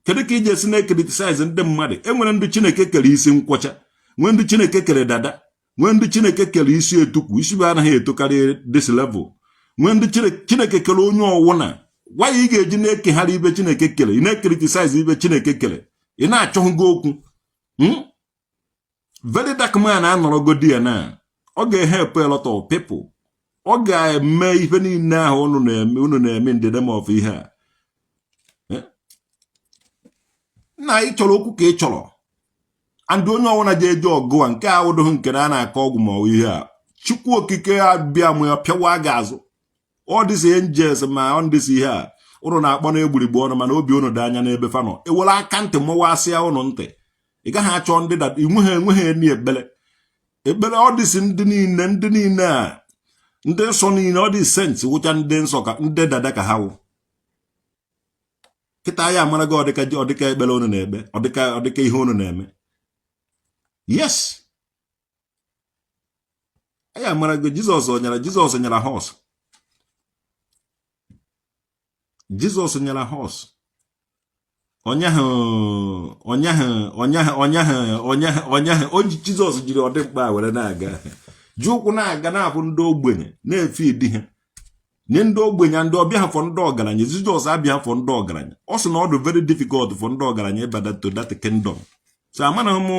Kedu ka ị ji esi na-ecriticize ndị mmadụ? Enwere ndị Chineke kere isi nkwọcha, nwee ndị Chineke kere dada, nwee ndị Chineke kere isi etukwu, isi bụ anaghị etokarị this level, nwee ndị Chineke kere onye ọwụna. Why ị ga-eji na-ekegharị ibe Chineke kere? Ị na-ecriticize ibe Chineke kere, ị na-achọghị gị okwu. Very dark man anọrọgodi ya na ọ ga-ehelp a lot of people. Ọ ga-eme ife niile ahụ unu na-eme, unu na-eme in the name of ihe a. Nna, ị chọrọ okwu ka ị chọrọ. And onye ọbụla ji eje ọgụ a, nke a awụdụghị nke na a na-akọ ọgwụ ma ọ bụ ihe a. Chukwu Okike abịa mụ ya pịawa gị azụ. Ọ dịsị angels ma ọ dịsị ihe a ụnụ na-akpọ na egburigbu ọnụ, mana obi ụnụ dị anya n'ebe fa nọ. Ewere aka ntị mụwasịa ụnụ ntị. Ị gaghị achọ ndị inweghị enweghị eni ekpere ekpere. Ọ dịsị ndị niile, ndị niile a, ndị nsọ niile, ọ dị saints wụcha ndị nsọ ka ndị dada ka ha wụ. Kịta ya amara gị, ọdịka ọdịka ekpere unu na-ekpe, ọdịka ọdịka ihe unu na-eme. Yes, anyị amara gị. Jizọs nyara, Jizọs nyara horse, Jizọs nyara horse. Ọnyahụ, ọnyahụ, ọnyahụ, ọnyahụ, ọnyahụ, ọnyahụ o ji. Jizọs jiri ọdịmkpa were na-aga, ji ụkwụ na-aga, na-afụ ndị ogbenye, na-efe idi ha nye ndị ogbenye. Ndị ọbịa for ndị ọgaranya, Jizọs abịa for ndị ọgaranya. Ọ sị na ọ dị very difficult for ndị ọgaranya ịbata to that kingdom. So amanaghị m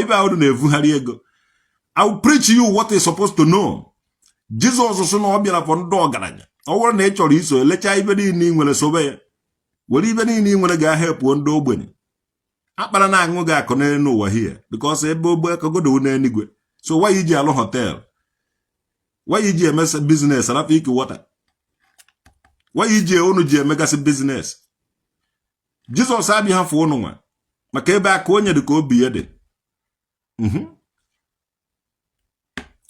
ibe ahụ na-evugharị ego. I will preach you what is supposed to know. Jizọs sị na ọ bịara for ndị ọgaranya. Ọ bụrụ na ị chọrọ iso, elechaa ibe niile ị nwere, sobe ya. Were ibe niile ị nwere ga-ahepụo ndị ogbenye. Akpara na-aṅụ gị akụ n'elu ụwa hie, because ebe ogbe akagodowo n'eluigwe. So why iji alụ hotel? Why iji eme business arapụ ike wọta? Why iji unu ji emegasị business? Jizọs abịaghị afọ unu nwa, maka ebe aka onye dị ka obi ya dị.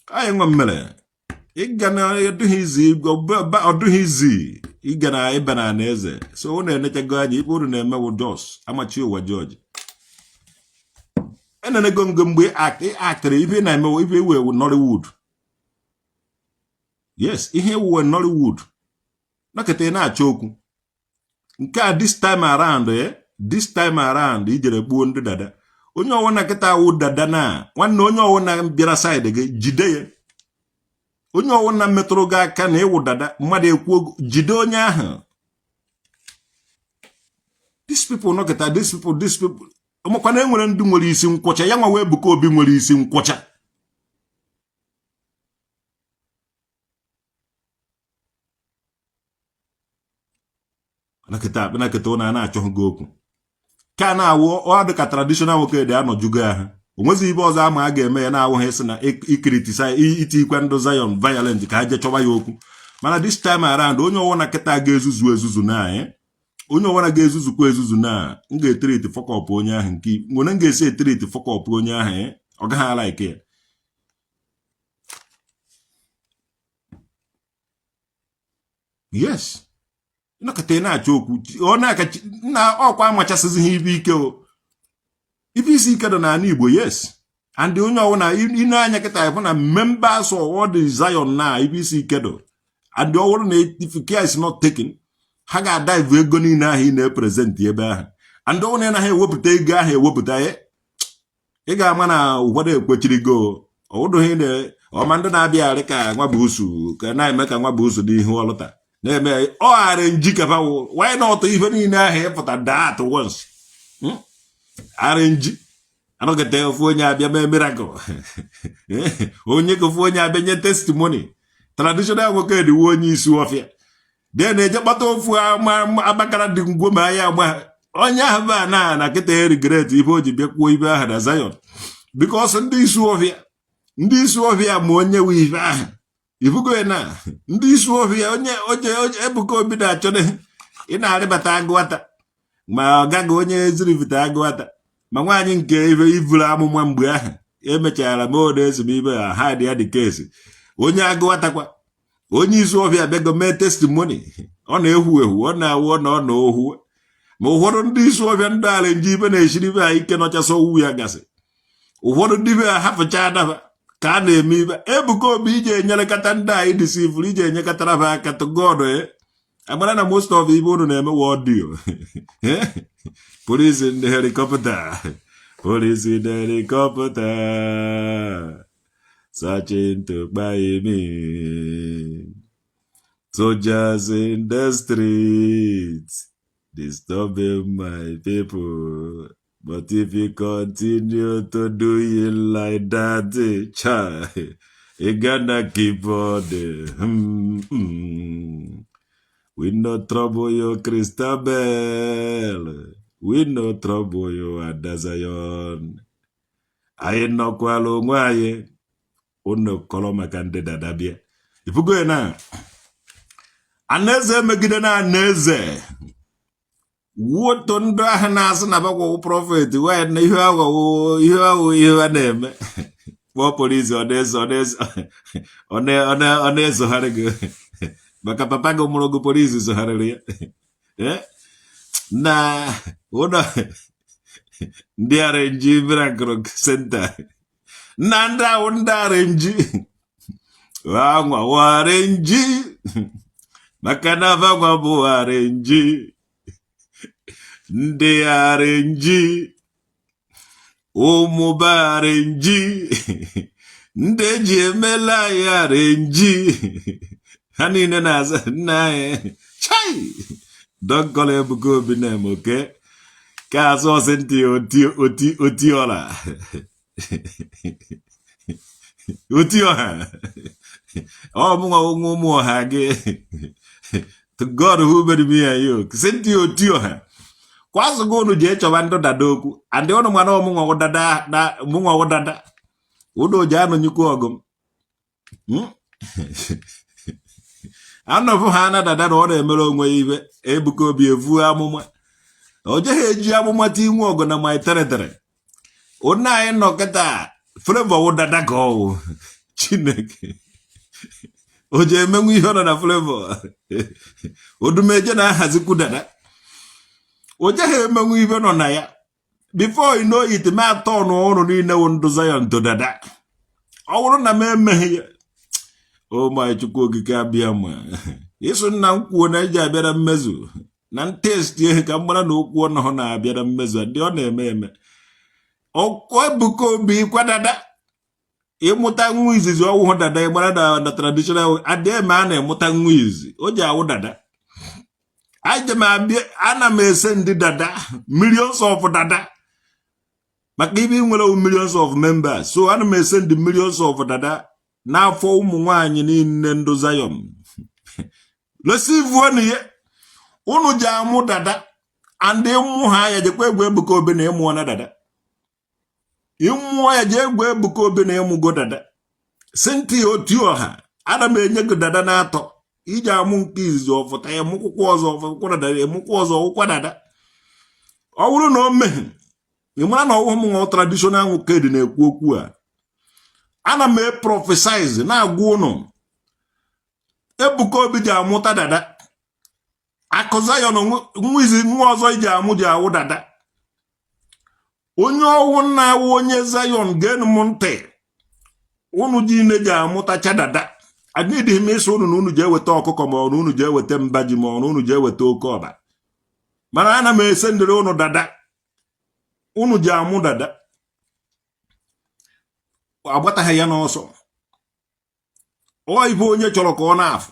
Anyị nwa mere ịga na ọdụghị izi ịga na ịba na ana eze. So unu enechago anya ikpe unu na-emewu jos amachi ụwa jọji enenego ngo mgbe ị aktịrị ife ị na-emewu ife iwe Nollywood. Yes, ihe ewuwe Nollywood nọkịta ị na-achọ okwu nke a. This time around, this time around, ijere gbuo ndị dada. Onye ọwụna kịta awụ dada na nwanne, onye ọwụna bịara side gị, jide ya. Onye ọwụna metụrụ gị aka na ịwụ dada, mmadụ ekwuo, jide onye ahụ. These people nọkịta, these people, these people ọmakwana enwere ndị nwere isi nkwọcha ya nwa wee Ebuka Obi nwere isi nkwọcha. Nakịta akpị nakịta ụnụ a na-achọghị gị okwu ka a na-awụ ọ dị ka traditional nwoke dị anọjugo ahụ. O nwezi ibe ọzọ ama a ga-eme ya na-awụghị ịsị na icriticize, iti ikwe ndụ Zion violent ka ha jee chọba ya okwu. Mana this time around, onye ọwụna kịta ga-ezuzu ezuzu na onye ọwụna ga-ezuzukwa ezuzu na m ga-etreat fuck up onye ahụ nke nwere m ga-esi etreat fuck up onye ahụ, ọ gaghị ala ike ya. Yes, ịnọkọta ị na-achọ okwu, ọ na-aka na ọkwa amachasịzi ha ibe ike. O ibe isi ike dị n'ala Igbo. Yes, and onye ọbụla ine anya kịta ịfụ na members of all the Zion na ibe isi ike dị, and ọ bụrụ na if care is not taken, ha ga-adive ego niile ahụ ị na-epresent ebe ahụ. And ọ bụrụ na ị naghị ewepụta ego ahụ ewepụta ya, ị ga-ama na ụfọdụ ekwechiri go ọwụdụghị na ọma. Ndị na-abịagharị ka nwa bụ usu, ka na-eme ka nwa bụ usu n'ihu ọlụta na-eme ọ ghara njikapa. Why not ife niile ahụ ịpụta daa at once? Arrange anọgide, ofu onye abịa mee miracle, onye ka ofu onye abịa nye testimony. Traditional nwoke ediwe onye isi ọfịa de na-eje kpata ofu agbakara dị ngwo ma ya agba onye ahụ bụ na kịta regret ife o ji bịa kwuo ibe ahụ na Zion, because ndị isi ọfịa, ndị isi ọfịa ma onye nwe ife ahụ ifugo na ndị isi ọfịa onye onye Ebuka Obi na-achọ ị na-arịbata agụata, ma ọ gaghị onye zirivite agụata, ma nwaanyị nke ife ivuru amụma mgbe ahụ emechara ma ọ na-esomibe ha ha dị ya dị kesi. Onye agụatakwa onye isi ọfịa bịago mee testimony, ọ na-ehu ehu, ọ na-awụ na ọ na ohu. Ma ụfọdụ ndị isi ọfịa, ndị ala nji ibe na-eshiri ibe ha ike nọchasị owu ya gasị. Ụfọdụ ndị be ha hapụcha adaba ka a na-eme ibe Ebuka Obi ije enyerekọta ndị anyị disivụrụ ije enyekọtara ha aka. To God, agbara na most of ibe unu na-eme wa audio. Police in the helicopter, police in the helicopter, searching to buy me, soldiers in the streets disturbing my people. But if you continue to do it like that, child, you gonna keep on the We no trouble your Christabel. We no trouble your Ada Zion. Anyị nọkwala onwe anyị. Unu kọrọ maka ndị dada bịa. Ifugo ya na anaeze emegide na anaeze woto. Ndị ahụ na-asị na bakwawo prophet wee na ihe aghọwo, ihe aghọ, ihe ha na-eme, kpọọ polisi, ọ na-eso ọ na-esogharị gị maka papa gị mụrụ gị. Polisi sogharịrị ya na ụlọ ndị arrange miracle center na ndị ahụ, ndị arrange anwa arrange, maka na abanwa bụ arrange, ndị arrange, ụmụba arrange, ndị eji emela anyị arrange. Ha niile na-aza nna anyị. Chai, don't call Ebuka Obi name, okay? Ka azụ ọsị ntị oti oti oti ọla oti ọha ọ mụnwa nwa ụmụ ọha gị. To God who made me and you, sị ntị oti ọha kwazụgo unu jee chọba ndụ dada okwu andị ụnụ mana ọmụnwa dada na mụnwa dada unu ji anọnyekwu ọgụ m. Anọfụ ha na dada na ọ na-emere onwe ya ibe. Ebuka Obi evuo amụma, o jeghị eji amụma tinwe ọgụ na my territory. Onye anyị nọ kịta, Flavour wụ dada ka ọwụ. Chineke o ji emenwu ihe ọ nọ na Flavour Odumeje na-ahazikwu dada. O jeghị emenwu ibe nọ na ya. Before you know it, ma atọ n'ụrụ niile wụ ndụ Zion to dada. Ọ bụrụ na m emeghị ya, o my Chukwu Okike abịa ma ịsụ nna m kwuo na eji abịa na mmezu na test ehe ka m mara na okwu ọnụ na-abịa na mmezu. Ndị ọ na-eme eme ọkụ Ebuka Obi kwa dada ịmụta nwa izizi ọwụhụ dada. Ịgbara na traditional adị eme a na-emụta nwa izizi o ji awụ dada. Aje m abịa, ana m ese ndị dada, millions of dada, maka ibe nwere millions of members. So ana m ese ndị millions of dada n'afọ ụmụ nwanyị niile ndụ Zion lesivuonu ya. Unu ji amụ dada and ịmụ ha ya jekwa egwu Ebuka Obi na ịmụọ na dada. Ịmụọ ya, jee egwu Ebuka Obi na ịmụgo dada. Cynthia Otioha, ana m enye gị dada na-atọ iji amụ nke izizi ọfụta ya, mụkwụkwọ ọzọ ọfụkwa dada, emụkwa ọzọ ọwụkwa dada. Ọ bụrụ na o meghị, ị mara na ọwụhụ m nwa traditional nwoke dị na-ekwu okwu a. Ana m e prophesize na-agwa ụnụ, Ebuka Obi ji amụta dada. Akụ Zion nwa izi nwa ọzọ iji amụ ji awụ dada. Onye ọwụ na-awụ onye Zion, geenụ m ntị. Unu ji ji amụtacha dada. Adịghị m ịsị unu na unu ji eweta ọkụkọ, ma ọ na unu ji eweta mba ji, ma ọ na unu ji eweta oke ọba, mana ana m ese ndịrị unu dada. Unu ji amụ dada, agbataghị ya n'ọsọ. Ọ ibe onye chọrọ ka ọ na-afụ.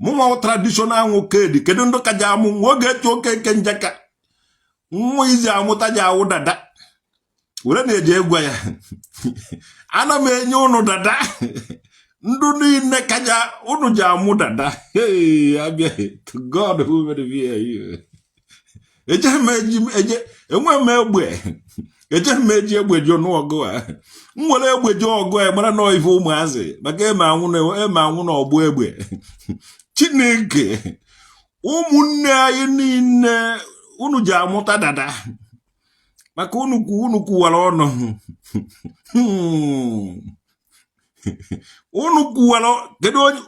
Mụnwa traditional nwoke dị. Kedu ndị ka ji amụ nwa oge etu oke nke njaka nwa izi amụta ji awụ dada were na-eji egwa ya? Ana m enye unu dada. Ndụ niile kaja unu ji amụ dada. Hey, abịa to God who made me and you. Ejeghị m eji eje, enwe m egbe, ejeghị m eji egbe ji ọnụ ọgụ a. M were egbe ji ọgụ a, mara nọọ ife ụmụazị maka eme anwụ na eme anwụ na ọgbụ egbe. Chineke, ụmụnne anyị niile, unu ji amụta dada maka unu kwu, unu kwuwara ọnụ, unu kwuwara. Kedu onye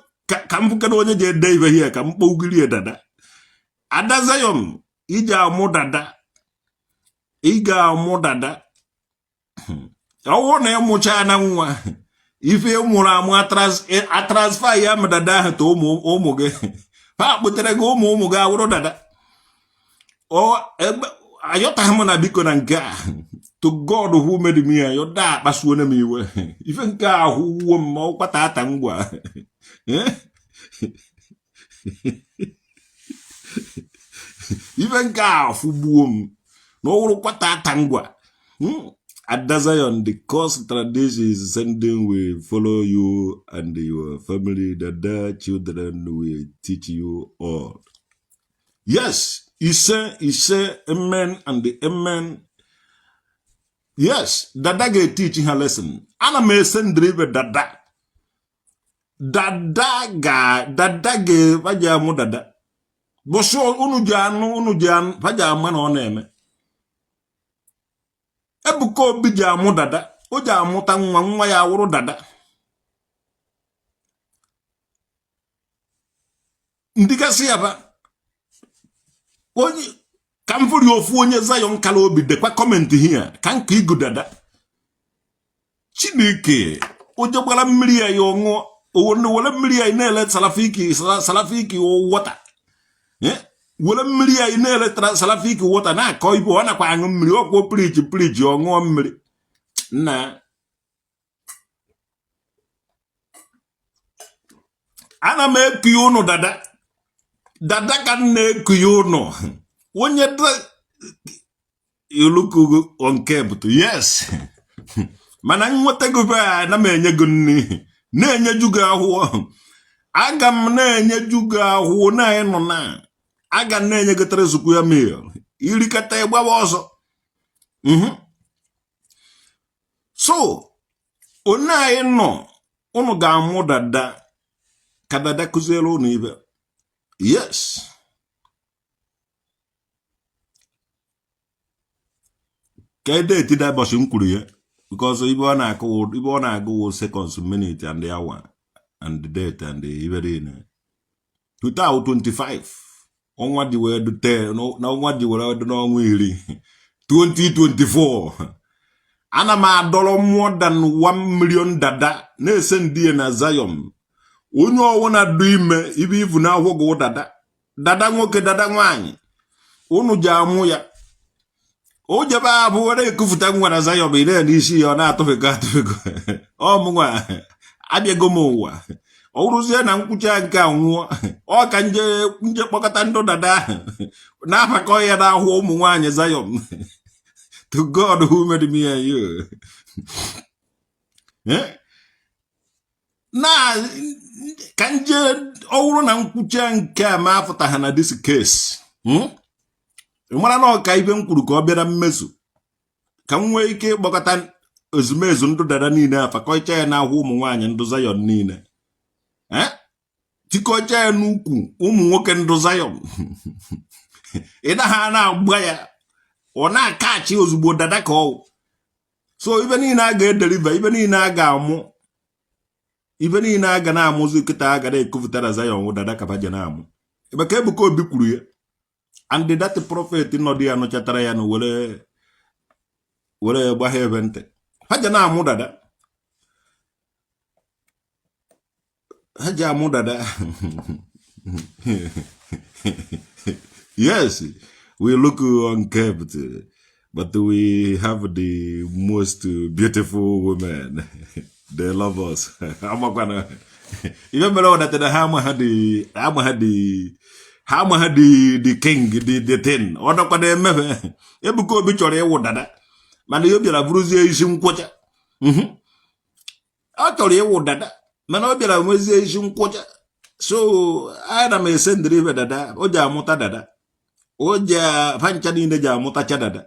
ka m kedu onye ji ede ibe here ka m kpọgirie dada? Ada Zion, iji amụ dada, ị ga-amụ dada. Ọwụ na ịmụcha na nwa, ife mụrụ amụ, a transfer ya ma dada ahụ to ụmụ ụmụ gị. Ha kpụtere gị ụmụ ụmụ gị awụrụ dada. Ayọtaghị m na biko na nke a. To God who made me, ayọda akpasuone m iwe. Ife nke a ahụwo m ma ọkwata ata ngwa. Ife nke a afụgbuo m na ọ wụrụ kwata ata ngwa. Ada Zion, the curse tradition is sending will follow you and your family. Dada children will teach you all. Yes, ise, ise, amen and amen. Yes, Dada ga-eteach ha lesson. Ana m ese ndịrị dada. Dada ga dada ga ji amụ dada. Bụsụ unu ji anụ, unu ji anụ, fa ji ama na ọ na-eme. Ebuka Obi ji amụ dada, o ji amụta nwa, nwa ya awụrụ dada. Ndị gasị ya ba onye ka m fụrụ ofu onye Zion kala obi dekwa comment here ka nke igu dada. Chineke, onye gbara mmiri ya ya ọṅụọ, owere were mmiri ya na-ele salafiki salafiki water, were mmiri ya na-ele salafiki water na-akọ ibu. Ọ nakwa aṅụ mmiri ọkwụ preach preach, ọ ṅụọ mmiri nna. Ana m ekuye ụnụ dada, dada ka m na-ekuye ụnụ. Onye ilukugo nke bụtụ yes, mana nweta gị be ana m enye gị nri na-enyeju gị ahụhụ. Aga m na-enyeju gị ahụhụ na ịnọ na aga m na-enye gị three square meal, irikata ịgbawa ọsọ. So onye anyị nọ, unu ga-amụ dada ka dada kụziere unu ibe. Yes, ka date da ụbọchị m kwuru ya, because ibe ọ na-akụ, ibe ọ na-agụ seconds, minute and hour and the date and ibe niile. 2025, ọnwa dị wee dute na ọnwa dị were dị n'ọnwa 10, 2024. Ana m adọrọ more than 1 million dada na-ese ndị ya na Zion. Onye ọwụna dị ime ibe ivu na ahụ gị dada, dada nwoke, dada nwaanyị, unu ji amụ ya. O jebe abụ were ekufụta nwa na Zion bụ ire n'isi ya, ọ na-atụfekọ atụfekọ. Ọ mụnwa abịago m ụwa. Ọ wụrụzie na nkwụcha nke a nwụọ, ọ ka nje nje kpọkọta ndụ dada ahụ na-apakọ ya n'ahụ ụmụ nwaanyị Zion. To God who made me and you. Na ka nje ọ wụrụ na nkwụcha nke a ma afụta ha na this case, Mara na ọka ibe m kwuru ka ọ bịa na mmezu, ka m nwee ike ịkpọkọta ezumezu ndụ dada niile, afakọcha ya n'ahụ ụmụ nwaanyị ndụ Zion niile, tikọcha ya n'ukwu ụmụ nwoke ndụ Zion. Ị naghị a na-agba ya, ọ na-akachi ozugbo dada ka ọ. So ibe niile a ga-edeliver, ibe niile a ga-amụ, ibe niile a ga na-amụzi kịta, a ga na-ekupụta na Zion dada ka baje na-amụ. Maka Ebuka Obi kwuru ya, and that prophet nọdụ ya nụchatara ya na were were gbagha ebe ntị ha ji na-amụ dada, ha ji amụ dada. Yes, we look unkempt, but we have the most beautiful women. They love us. Amakwana ife mere ọdatara ha ama ha dị ama ha dị ha ama ha dị the king the thing ọ dọkwana emebe. Ebuka Obi chọrọ ịwụ dada, mana ihe ọ bịara bụrụzie isi nkwọcha. Ọ chọrọ ịwụ dada, mana ọ bịara nwezie isi nkwọcha. So ana m esendịrị ibe dada o ji amụta dada, o ji fa ncha niile ji amụtacha dada.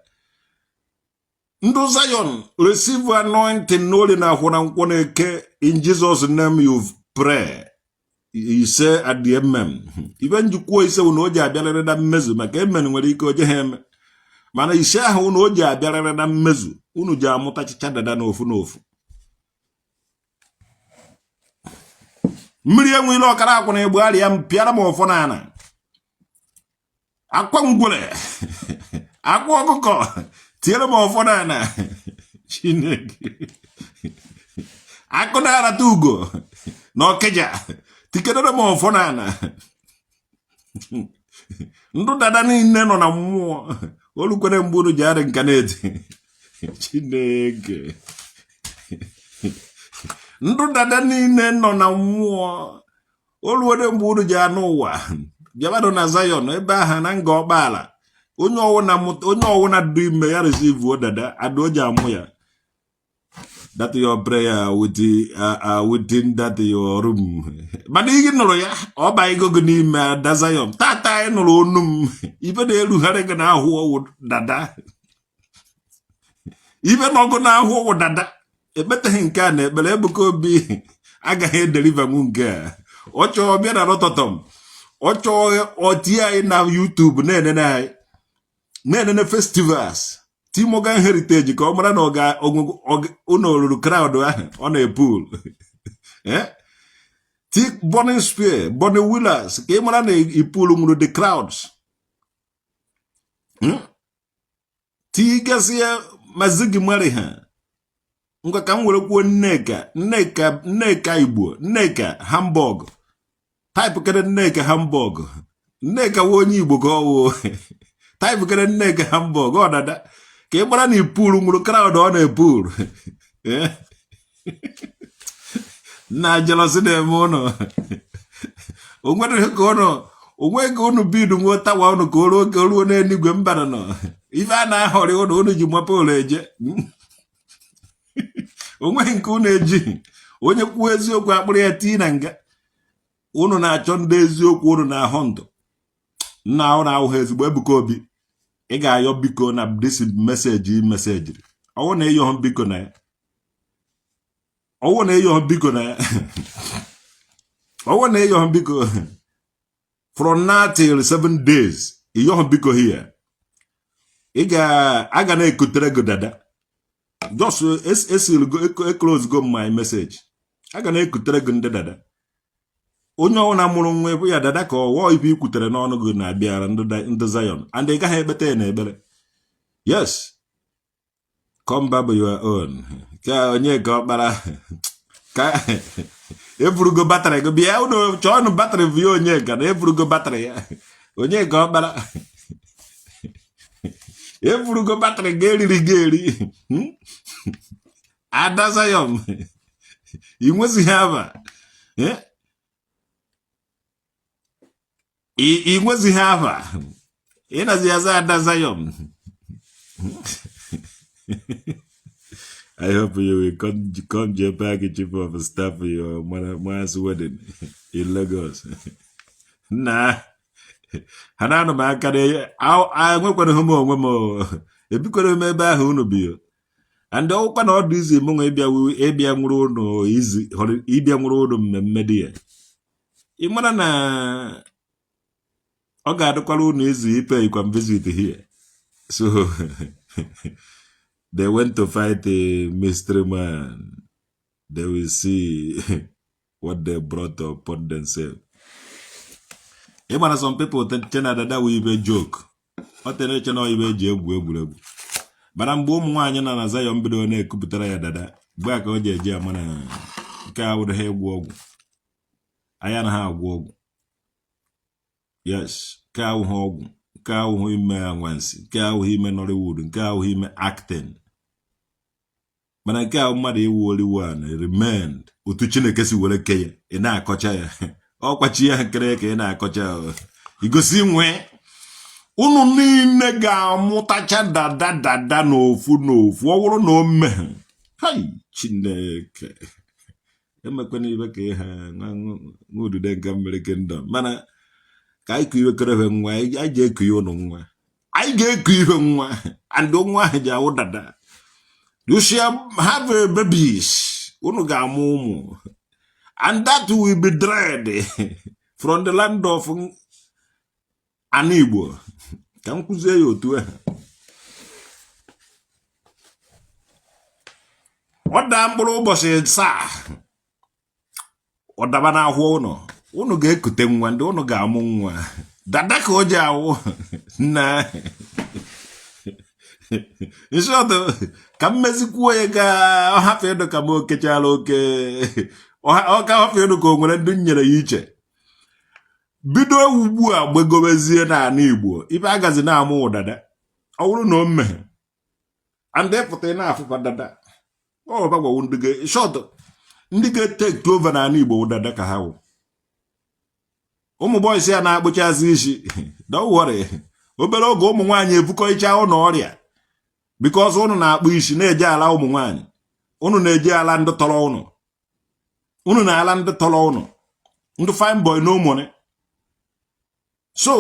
Ndụ Zion, receive anointing n'orie na afọ na nkwọ na eke. In Jesus' name you pray. Ise at the mm ibe njikwuo ise na o ji abịarịrị na mmezu, maka amen nwere ike oje ha eme, mana ise ahụ na o ji abịarịrị na mmezu. Unu ji amụtachicha dada n'ofu n'ofu. Mmiri enwe ilo ọkara akwụ na egbu arịa m pịara m ọfọ n'ala akwa ngwere akwa ọkụkọ tiere m ọfọ n'ala. Chineke, akụ na-arata ugo na ọkịja tikedere m ọfọ n'ala. Ndụ dada niile nọ na mmụọ olukwere mgbe unu ji arị nka na-eti. Chineke, ndụ dada niile nọ na mmụọ oluwere mgbe unu ji anụ ụwa. Bịabanụ na Zion ebe ahụ na Ngor Okpala. Onye ọwụna dị ime ya receive dada ada o ji amụ ya. That your prayer with within that your room, mana ihe nụrụ ya ọ ba ego gị n'ime. Ada Zion, tata anyị nụrụ onu m, ife na-erugharị gị n'ahụ ọwụ dada, ife nọgụ n'ahụ ọwụ dada. Ekpeteghị nke a na ekpere Ebuka Obi agaghị edelivanwu nke a. Ọ chọọ bịa na rọtọtọm, ọ chọọ ọ tie anyị na YouTube na-enene anyị na-enene festivals T Morgan Heritage ka ọ mara na ụnụ ruru crowd ahụ ọ na-epul. Ti Burning Spear, Bunny Wailers, ka ị mara na ipul nwuru the crowds. Tigasịa ma Ziggy Marley ha. Ngwa, ka m were kwuo Nneka, Nneka, Nneka Igbo, Nneka Hamburg. Type kere Nneka Hamburg. Nneka wụ onye Igbo ka ọ wụ. Type kere Nneka Hamburg ọ dada ka ị mara na ipuru nwụrụ crowd ọ na-epuru. Na jealousy na-eme ụnụ onwere ka ụnụ onwe ka ụnụ bidu nwuo tawa ụnụ ka o ruo ka o ruo n'eluigwe mba nọ. Ife a na-ahọrị ụnụ, ụnụ ji mapụrụ eje onweghị nke ụnụ eji. Onye kwuo eziokwu, akpụrụ ya tii na nga. Ụnụ na-achọ ndị eziokwu, ụnụ na-ahụ ndụ nna ụnụ ahụghị ezigbo. Ebuka Obi, ị ga-ayọ biko na this message ị mesejiri. Ọwụ na ịyọ biko na ya, ọwụ na ịyọ biko na ya, ọwụ na ịyọ biko from now till 7 days, ịyọ biko here, ị ga-aga na-ekutere gị dada. Just esiligo eclose go my message. A ga na-ekutere gị ndị dada. Onye ọbụla mụrụ nwa ịbụ ya dada ka ọwụọ ife ikwutere n'ọnụ gị na-abịara ndị Zion, and ị gaghị ekpete ya n'ekpere. Yes, come back your own ka onye ka ọkpara ka eburugo battery gị bịa. Unu chọọnụ battery bụ ya onye ka na eburugo battery ya. Onye ka ọkpara eburugo battery gị eriri gị eri. Ada Zion, ị nwezighị aba, ị nwezighị aba, ị nazi aza Ada Zion. I hope you will come JPAC chief of staff for your mass wedding in Lagos. Nna ha na-anụ m aka na enwekwara m onwe m ebikwara m ebe ahụ unu bi. And ọwụkwa na ọ dị izi mụ nwa ịbịa nwụrụ ụnụ izi ịbịa nwụrụ ụnụ mmemme dị ya. Ị mara na ọ ga-adịkwara ụnụ izu ipe ikwa visit here. So they went to fight a mystery man. They will see what they brought upon themselves. Ị mara some people che na dada wụ ibe joke, ọ tere eche na ibe eji egwu egwuregwu. Mana mgbe ụmụ nwaanyị nọ na Zion bido na-ekupụtara ya dada, mgbe a ka o ji eji ama na nke a wụrụ ha ịgwọ ọgwụ. Anyị anaghị agwọ ọgwụ. Yes, nke awụghị ọgwụ, nke awụghị ime anwansi, nke awụghị ime Nollywood, nke awụghị ime acting. Mana nke ahụ mmadụ ịwụ only one remained otu Chineke si were ke ya, ị na-akọcha ya. Ọkwa chi ya kere ka ị na-akọcha. Igosi nwee unu niile ga-amụtacha dada dada n'ofu n'ofu. Ọ bụrụ na o meghe, hai Chineke emekwana ibe ka ịha nwa udude nke mmiri kingdom. Mana ka anyị kụ iwe kerebe nwa, anyị ji eku ya ụnụ nwa, anyị ga-eku ihe nwa, and nwa ahụ ji awụ dada. You shall have a babies. Unu ga-amụ ụmụ, and that will be dread from the land of ana Igbo. Ka m kwuzie ya otu ahụ. Ọ daa mkpụrụ ụbọchị 7, ọ daba n'ahụ ụnụ. Ụnụ ga-ekute nwa, ndị ụnụ ga-amụ nwa dada ka o ji awụ na nsọdụ. Ka m mezikwuo ya ka ọ hapụ ịdụ ka m okechara oke, ọ ka hapụ ịdụ ka o nwere ndị nyere ya iche. Bido ugbu a gbegobezie n'ala Igbo, ibe agazi na-amụ dada. Ọ bụrụ na o meghe and ịpụta ị na-afụfa dada, ọ bagwawu ndị ga short, ndị ga-etake over n'ala Igbo wụ dada ka ha wụ. Ụmụ boys ya na-akpụchazi isi, don't worry, obere oge ụmụ nwaanyị ebukọicha ụnụ ọrịa, because ụnụ na-akpụ isi na-eje ala ụmụ nwaanyị, ụnụ na-eje ala ndị tọrọ ụnụ, ụnụ na-ala ndị tọrọ ụnụ, ndị fine boy no money. So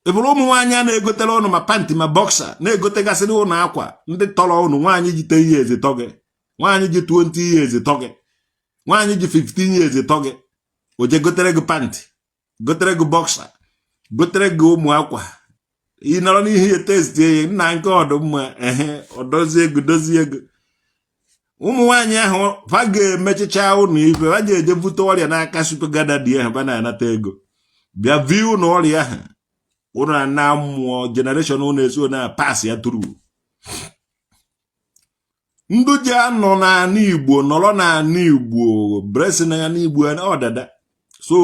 ịbụrụ ụmụ nwaanyị a na-egotere ụnụ ma panty ma boxer, na-egotegasịrị ụnụ akwa, ndị tọrọ ụnụ. Nwaanyị ji 10 years tọ gị, nwaanyị ji 20 years tọ gị, nwaanyị ji 15 years tọ gị, o je gotere gị panty, gotere gị boxer, gotere gị ụmụ akwa, ị nọrọ n'ihe ya testie ya, nna nke ọdụmma ehe, ọ dozie ego, dozie ego. Ụmụ nwaanyị ahụ fa ga-emechicha ụnụ ife, fa ga-eje bute ọrịa n'aka sugar daddy ahụ fa na-anata ego, bịa vi ụnụ ọrịa ahụ, ụnụ na mmụọ generation ụnụ eso na pass ya through. Ndụ ji anọ n'ala Igbo, nọrọ n'ala Igbo, blessing n'ala Igbo ọ dada. So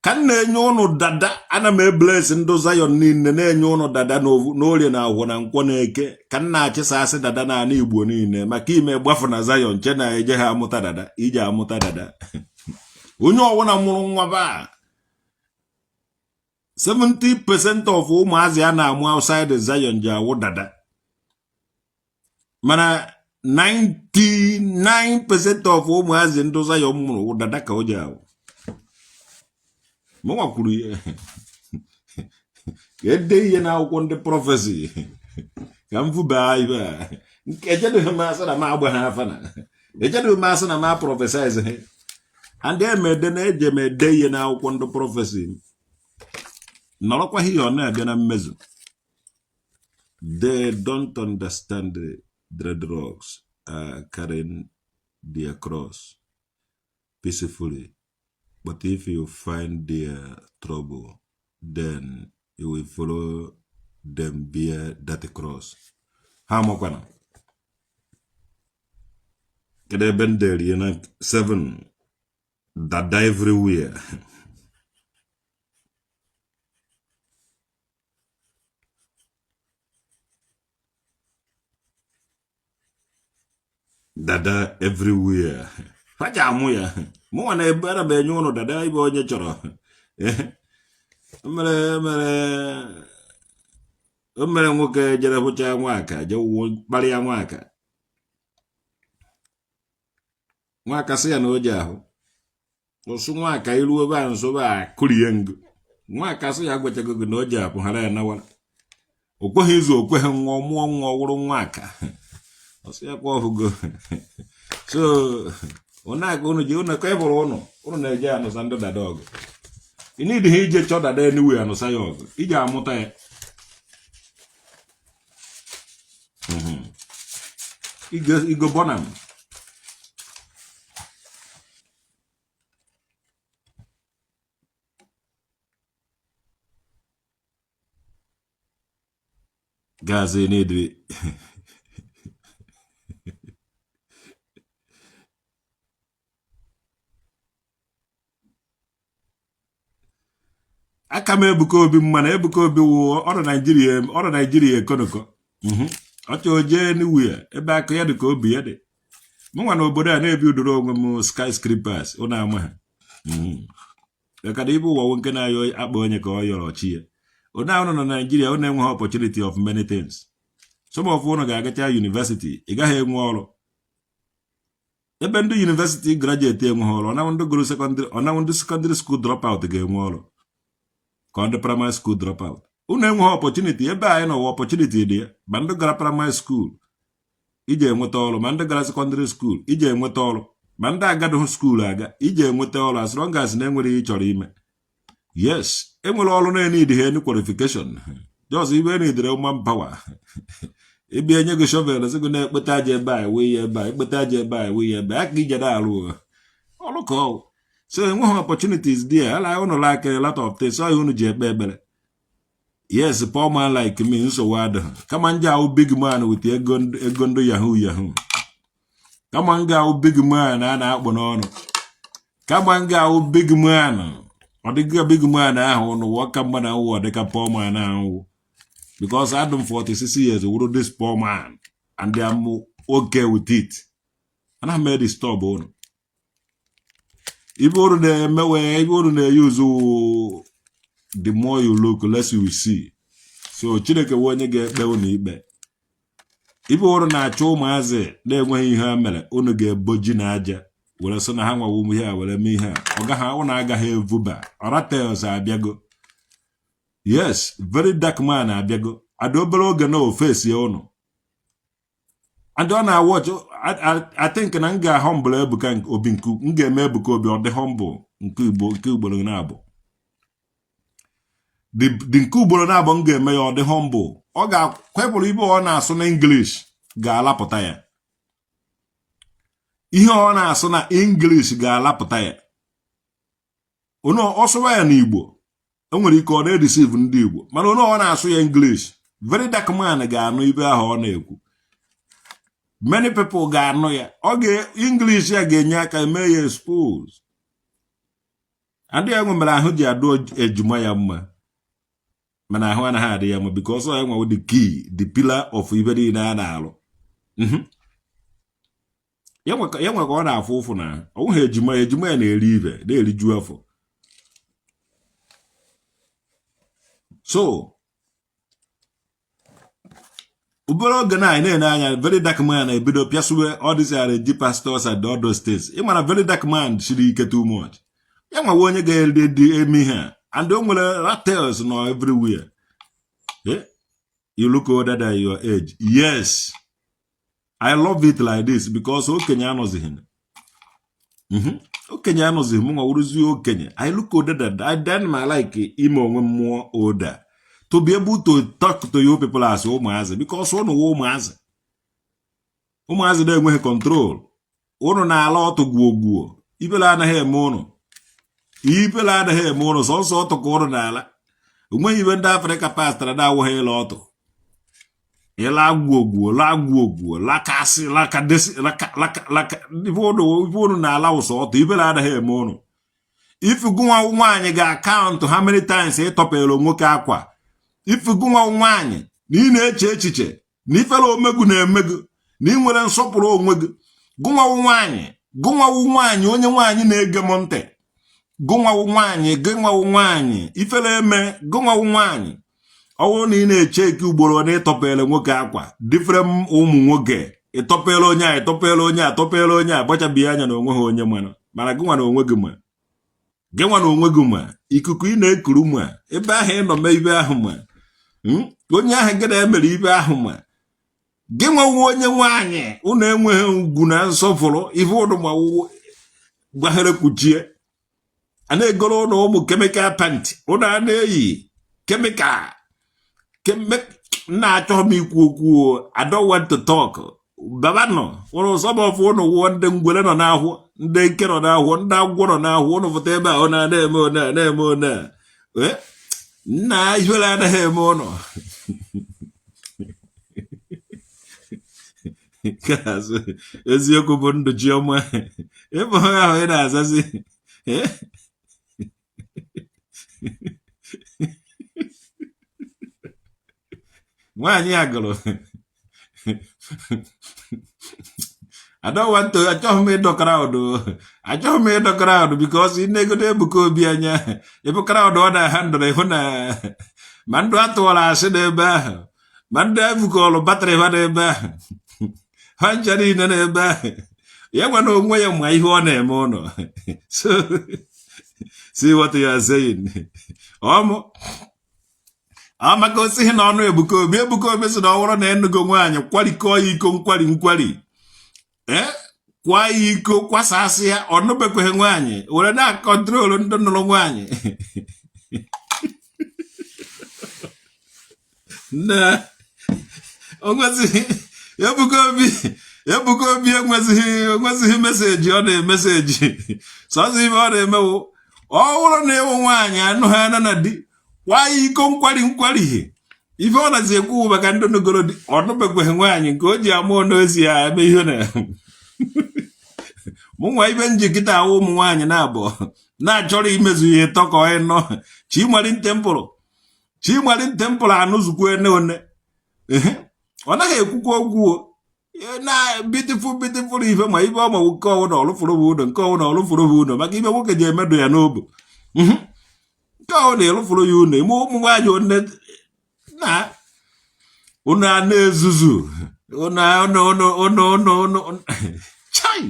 ka m na-enye ụnụ dada, ana m ebless ndụ Zion niile, na-enye ụnụ dada n'orie na ahụ na nkwọ na eke. Ka m na-achịsa asị dada n'ala Igbo niile maka ime gbafu na Zion che na eje ha amụta dada, ije amụta dada. Onye ọbụla mụrụ nwa ba 70% of ụmụazị a na-amụ outside Zion ji awụ dada, mana 99% of ụmụazị ndị Zion mụrụ wụ dada ka o ji awụ. Mụnwa kwuru ihe ka ede ihe n'akwụkwọ ndị prophecy ka m fụba ibe a. Nke ejedoghị m asị na m agba ha afa, na ejedoghị m asị na m prophesize ha, and emede na eje m ede ihe n'akwụkwọ ndị prophecy, nọrọkwa ihe ọ na-abịa na mmezu. They don't understand the dreadlocks are carrying their cross peacefully, but if you find their trouble, then you will follow them bear that cross. Ha makwana kedu ebe m dere ya na 7 dada everywhere. Dada everywhere, ha ji amụ ya. Mụnwa na ebe ana m enye ụnụ dada ibe onye chọrọ mere mere o mere. Nwoke jere hụcha nwaka, je kparịa nwaka, nwaka sị ya na o ji ahụ ụsụ nwaka iru ebe a nso be a kụrie ngụ. Nwaka sị ya gwachago gị na o ji apụ ghara ya nawara. O kweghị izu, o kweghị nwa mụọ nwa ọwụrụ nwaka, ọ sị ya kwa ọhụgo. So ụnaka unu ji unu ka ịbụrụ ụnụ, ụnụ na-eje anụsa ndị dada ọgụ. Ị need ha ije chọọ dada anyway, anụsa ya ọgụ, iji amụta ya. Igo bonam. Gazi n'ediri aka m Ebuka Obi mma na Ebuka Obi wụ ọrụ Naijiria, ọrụ Naijiria ekonoko. Ọ chọọ jee anywhere ebe akụ ya dị ka obi ya dị. Mụnwa na obodo a na-ebi udoro onwe m skyscrapers ụnụ ama ha. Maka na ibe ụwa wụ nke na-ayọ akpa onye ka ọ yọrọ chi ya. Onye ahụ nọ na Naijiria, ụnụ enweghị opportunity of many things. Some of ụnụ ga-agacha university, ị gaghị enwe ọrụ. Ebe ndị university graduate enweghị ọrụ, ọnawụ ndị gụrụ secondary, ọnawụ ndị secondary school dropout ga-enwe ọrụ, ka ndị primary school dropout. Unu enweghị opportunity. Ebe anyị nọwa, opportunity dị ya. Ma ndị gara primary school iji enweta ọrụ, ma ndị gara secondary school iji enweta ọrụ, ma ndị agadịghị school aga iji enweta ọrụ, as long as na enwere ihe ị chọrọ ime. Yes, enwere ọrụ na-enid ha any qualification, just ibe enidere human power. Ịbịa enye gị shovel, sị gị na-ekpeta aja ebe a, wee ya ebe a, ekpeta aja ebe a, wee ya ebe a, ka ije na-arụ ọrụ ka ọ. So enweghị opportunities there. Ala unu like a lot of things, ọ unu ji ekpe ekpere. Yes, poor man like me, nsogbu adịghị. Kama nje ahụ big man with ego, ego ndị yahoo yahoo, kama m ga-ahụ big man a na-akpụ n'ọnụ, kama m ga-ahụ big man, ọ dịka big man ahụ n'ụwa ka mma na nwụ, ọ dịka poor man ahụ, because adị m 46 years wụrụ this poor man and I'm okay with it. Anaghị m edisturb unu. Ibe unu na-emewe, ibe unu na-eyuzu, the more you look, less you see. So Chineke wụ onye ga-ekpe unu ikpe. Ibe unu na-achọ ụmụazị na-enweghị ihe ha mere, unu ga-ebo ji na aja were sị na ha nwawo ụmụ ihe a were mee ihe a. Ọ gaghị, unu agaghị evuba. Ọratels abịago. Yes, very dark man abịago. Ada obere oge na ofesi ya unu and ọ na-awatch. I think na m ga-ahumble Ebuka Obi, nke m ga-eme Ebuka Obi ọ dị humble nke Igbo, nke ugboro na-abụ dị, nke ugboro na-abụ m ga-eme ya ọ dị humble. Ọ ga-akwepụrụ ibe ọ na-asụ na English ga-alapụta ya. Ihe ọ na-asụ na English ga-alapụta ya. Onye ọ sụwa ya n'Igbo, o nwere ike ọ na-edeceive ndị Igbo, mana onye ọ na-asụ ya English, very dark man ga-anụ ibe ahụ ọ na-ekwu. Many people ga-anụ ya. Ọ ga English ya ga-enye aka eme ya expose. Adị ya nwe mere ahụ ji adụ ejima ya mma, mana ahụ anaghị adị ya mma because ọ ya nwewo the key, the pillar of ibe niile a na-alụ. Ya nwe ka ọ na-afụ ụfụ na ọ nweghị ejima ya. Ejima ya na-eri ibe, na-eriju afọ. So obere oge na anyị na-ene anya, very dark man ebido pịasuwe all these arrange pastors and all those things. Ị mara very dark man siri ike too much. Ya nwawe onye ga-edi eme ihe a, and o nwere ratels nọ everywhere. You look older than your age. Yes, I love it like this because okenye anọzighị. Okenye anọzighị. M nwa wụrụzie okenye, I look older than I then my like ime onwe m mmụọ older to be able to talk to you people as ụmụazị, because ụnụ wụ ụmụazị, ụmụazị na-enweghị control. Ụnụ na-ala ọtụ gwuo ibele anaghị eme ụnụ, ibele anaghị eme ụnụ. Sọnsọ ọtụ ka ụnụ na-ala. Onweghị ibe ndị Afrịka pastara na-awụghị ịla ọtụ, ịla gwuogwuo, la gwuogwuo, lakasị, lakadesi, laka laka laka. Ife ụnụ na-ala ụsọ ọtụ, ibele anaghị eme ụnụ. Ifu gụnwa nwaanyị ga-acount how many times ị tọpere nwoke akwa. Ifu gụnwa nwaanyị na ị na-eche echiche na ifere omegu na-emegu na ị nwere nsọpụrụ onwe gị. Gụnwawu nwaanyị, gụnwawu nwaanyị, onye nwaanyị na-ege m ntị, gụnwawu nwaanyị, gụnwawu nwaanyị, ifere eme gụnwawu nwaanyị. Ọ bụrụ na ị na-eche eke ugboro na ịtọpere nwoke akwa, different ụmụ nwoke, ịtọpere onye a, ịtọpere onye a, tọpere onye a, gbachabighị anya na onwe ha onye mara, mana gịnwa na onwe gị ma, gịnwa na onwe gị ma ikuku ị na-ekuru ma ebe ahụ ị nọ mee ibe ahụ, ma onye ahụ gị na-emere ibe ahụ, ma gị nwewe onye nwaanyị. Unu enweghị ugwu na nsọpụrụ. Ife ụnụ ma gbaghere kwuchie a na-egoro ụnụ ụmụ chemical pant ụnụ a na-eyi chemical. Nna, achọghị m ikwu okwu. I don't want to talk. Baba nọ ụrụ some of ụnụ wụọ ndị ngwere nọ n'ahụ, ndị nke nọ n'ahụ, ndị agwọ nọ n'ahụ. Ụnụ pụta ebe a, ụnụ na-eme, ụnụ na-eme, ụnụ nna, ihere anaghị eme ụnụ. Eziokwu bụ ndụ. Chiọma, ịbụ ahụ ị na-azazi. Nwaanyị a gụrụ. I don't want to, achọghị m ịdọ crowd, achọghị m ịdọ crowd, because ị negodo Ebuka Obi anya, ebe crowd ọ na-ahandle, ịhụ na ma ndụ atụwara asị n'ebe ahụ, ma ndị ebukọlụ battery ha n'ebe ahụ, ha ncha niile n'ebe ahụ. Ya gwa na onwe ya ma ihe ọ na-eme ụnọ. So see what you are saying. Ọmụ amaka osighi na ọnụ Ebuka Obi. Ebuka Obi sị na ọ bụrụ na enugo nwaanyị, kwarikọọ ya iko nkwari nkwari, ee, kwa ya iko, kwasasị ya. Ọ nụbekweghị nwaanyị were na-acontrol ndị nụrụ nwaanyị na onwezighị. Ebuka Obi, Ebuka Obi enwezighị message ọ na-emessage. Sọsọ ife ọ na-emewu, ọ bụrụ na ịwụ nwaanyị anụ ha na di, kwa ya iko nkwari nkwari. Ife ọ nazi ekwu maka ndị nugoro di. Ọ nụbekweghị nwaanyị nke o ji ama n'ozi ya eme ihe na mụ nwa ibe nji kịta awụ ụmụ nwaanyị na-abụ na-achọrọ imezu ihe ịtọ ka ịnọ. Chimarin Temple, Chimarin Temple anụzukwu ene one. Ọ naghị ekwukwa okwu na beautiful, beautiful ife ma ife ọma. Nke ọwụ na ọlụfụrụ bụ ụlọ, nke ọwụ na ọlụfụrụ bụ ụlọ, maka ife nwoke ji emedu ya n'obu. Nke ọwụ na ịlụfụrụ ya ụlọ ime ụmụ nwaanyị one na unu a na-ezuzu unu unu unu unu unu unu chai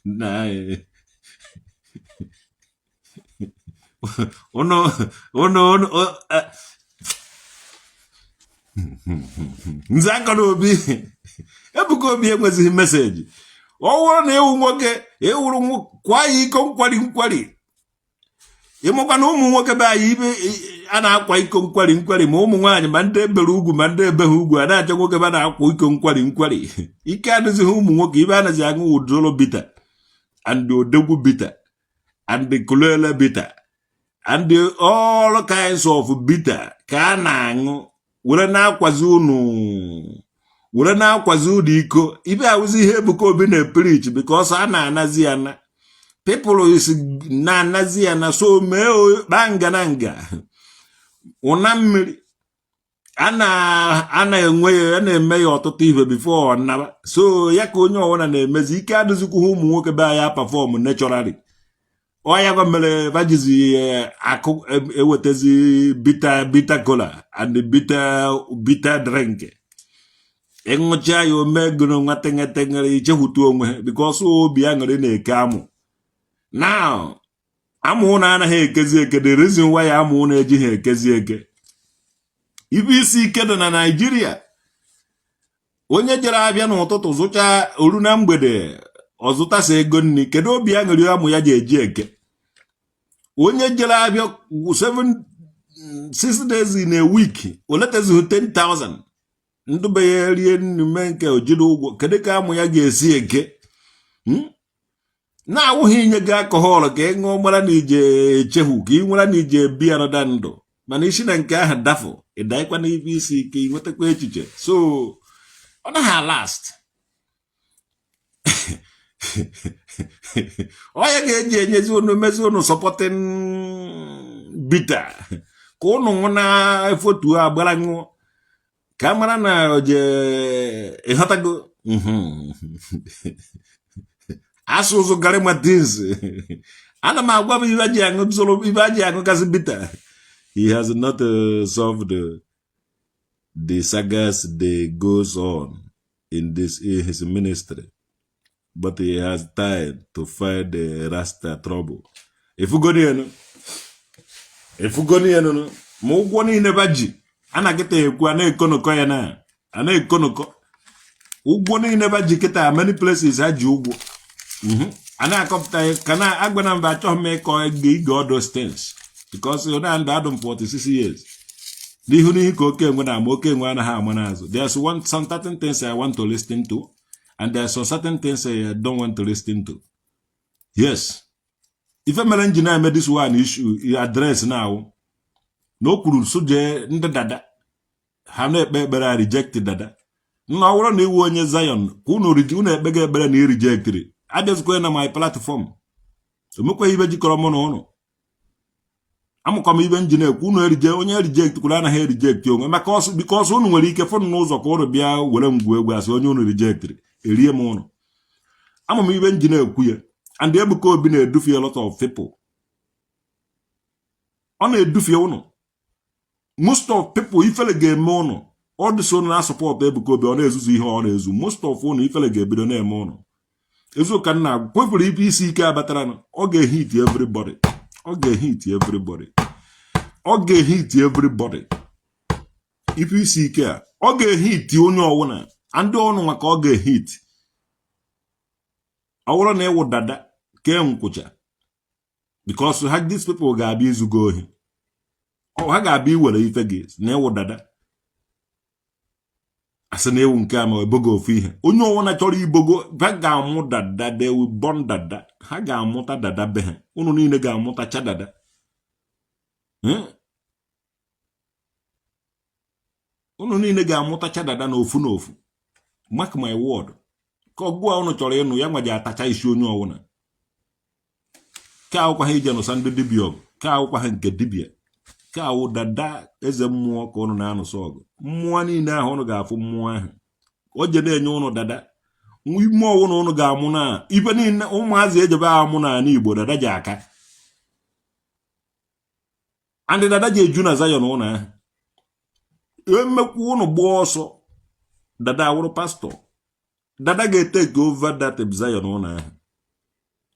na unu unu unu. Nze aka na obi Ebuka Obi enwezighị message. Ọ bụrụ na ịwụ nwoke, ịwụrụ kwa ya iko nkwari nkwari. Ịmụkwa na ụmụ nwoke be anyị ibe a na-akwa iko nkwari nkwari, ma ụmụ nwaanyị, ma ndị ebere ugwu, ma ndị ebeghị ugwu, a na-achọ nwoke be na-akwa iko nkwari nkwari. Ike adịzighị ụmụ nwoke. Ibe anaghị aṅụ udolo bitter and odegwu bitter and kulele bitter and all kinds of bitter ka a na-aṅụ were na-akwazi unu, were na-akwazi unu iko. Ibe awụzi ihe Ebuka Obi na-epreach, because a na-anazi ya na people is na-anazi ya na so mee kpaa nga na nga ụna mmiri a na-enwe ya, a na-eme ya ọtụtụ ife before ọ naba. So ya ka onye ọbụla na-emezi. Ike adịzikwu ụmụ nwoke be anyị perform naturally. Ọ ya gwa mere vajizi akụ ewetazi bitter, bitter cola and bitter, bitter drink. Ịṅụcha ya, ome gụrụ nwa tengetengere, ichekwutu onwe ha, because obi aṅụrị na-eke amụ. Now amụ na anaghị ekezi eke. The reason why amụ na ejighị ekezi eke, ibe isi ike dị na Naịjirịa. Onye jere abịa n'ụtụtụ zụcha oru na mgbede, ọ zụtasa ego nri, kedu obi aṅụrị amụ ya ji eji eke? Onye jere abịa 7 6 days in a week, o letezighị 10,000 ndụbe ya rie nri mee nke o jiri ụgwọ, kedu ka amụ ya ga-esi eke? Na-awụghị inye gị alcohol ka ị ṅụọ mara na ije echehu, ka ị nwere na ije ebi anọda ndụ. Mana isi na nke ahụ dafụ, ịdaịkwa n'ife isi ike, ị nwetakwa echiche. So ọ naghị last. Onye ga-eji enyezi unu mezi unu supporting bitter ka unu nwụ na efotu agbara ṅụọ ka a mara na oje ịghọtago. Asụ ụzụ Gary Martins, ana m agwa m ibe ji aṅụ zụrụ ibe ji aṅụgasị bitter. He has not solved the sagas that goes on in his ministry, but he has time to fight the Rasta trouble. Efugoni enu ma ụgwọ niile ba ji a na kịta ekwu, a na-ekonokọ ya na a na-ekonokọ ụgwọ niile ba ji kịta. Many places ha ji ụgwọ, a na-akọpụta ya ka na agba na mba. Achọghị m ịkọ ige all those things, because na ndụ adụ m 46 years n'ihu n'ihu ka oke enwe na-ama, oke enwe anaghị ama n'azụ. There's one some certain things I want to listen to and there's some certain things I don't want to listen to. Yes, ife mere m ji na-eme this one issue address now na o kwuru suje ndị dada ha na-ekpe ekpere a reject dada. Nna, ọ bụrụ na iwu onye Zion ka unu unu ekpega ekpere na irejectiri, abịazikwa na my platform. Omekwa ibe jikọrọ mụ na ụnụ. Amụkwa m ibe nji na-ekwu unu erije. Onye reject kwuru anaghị ereject onwe maka ọsọ, because unu nwere ike fụnụ n'ụzọ ka unu bịa were ngwu egwu asị onye unu rejectiri erie m ụnụ. Ama m ibe nji na-ekwu ya. And Ebuka Obi na-edufie a lot of people. Ọ na-edufie ụnụ, most of people. Ifele ga-eme ụnụ. Ọ dịso ụnụ na-asupport Ebuka Obi, ọ na-ezuzu ihe ọ na-ezu. Most of ụnụ, ifele ga-ebido na-eme ụnụ. Eziụka nna kwefuru ife isi ike abatara, ọ ga-ehit everybody, ọ ga-ehit everybody, ọ ga-ehit everybody. Ife isi ike a, ọ ga-ehit onye ọwụna ndị ọnụ maka ọ ga-ehit. Ọ bụrụ na ịwụ dada kee nkwụcha, because ha, these people ga-abịa izugo ohi, ha ga-abịa iwere ife gị na ịwụ dada. Asị na ewu nke a ma ebogo ofu ihe. Onye ọwụna chọrọ ibogo, ha ga-amụ dada. They will born dada. Ha ga-amụta dada be ha. Unu niile ga-amụtacha dada. Unu niile ga-amụtacha dada n'ofu n'ofu. Mark my word. Ka ọgụ a unu chọrọ ịnụ ya nwa ji atacha isi onye ọwụna. Ke akwụkwa ha ije nụsa ndị dibịa ọgụ, ke akwụkwa ha nke dibịa, ke awụ dada eze mmụọ ka ụnụ na-anụsọ ọgụ. Mmụọ niile ahụ ụnụ ga-afụ, mmụọ ahụ o je na-enye ụnụ dada ime ọwụna ụnụ ga-amụ na ibe niile ụmụazị ejebe amụ n'ala Igbo. Dada ji aka and dada ji eju na Zion. Ụnụ ahụ emekwu ụnụ gbaa ọsọ, dada awụrụ pastọ. Dada ga-etake over that Zion ụnụ ahụ.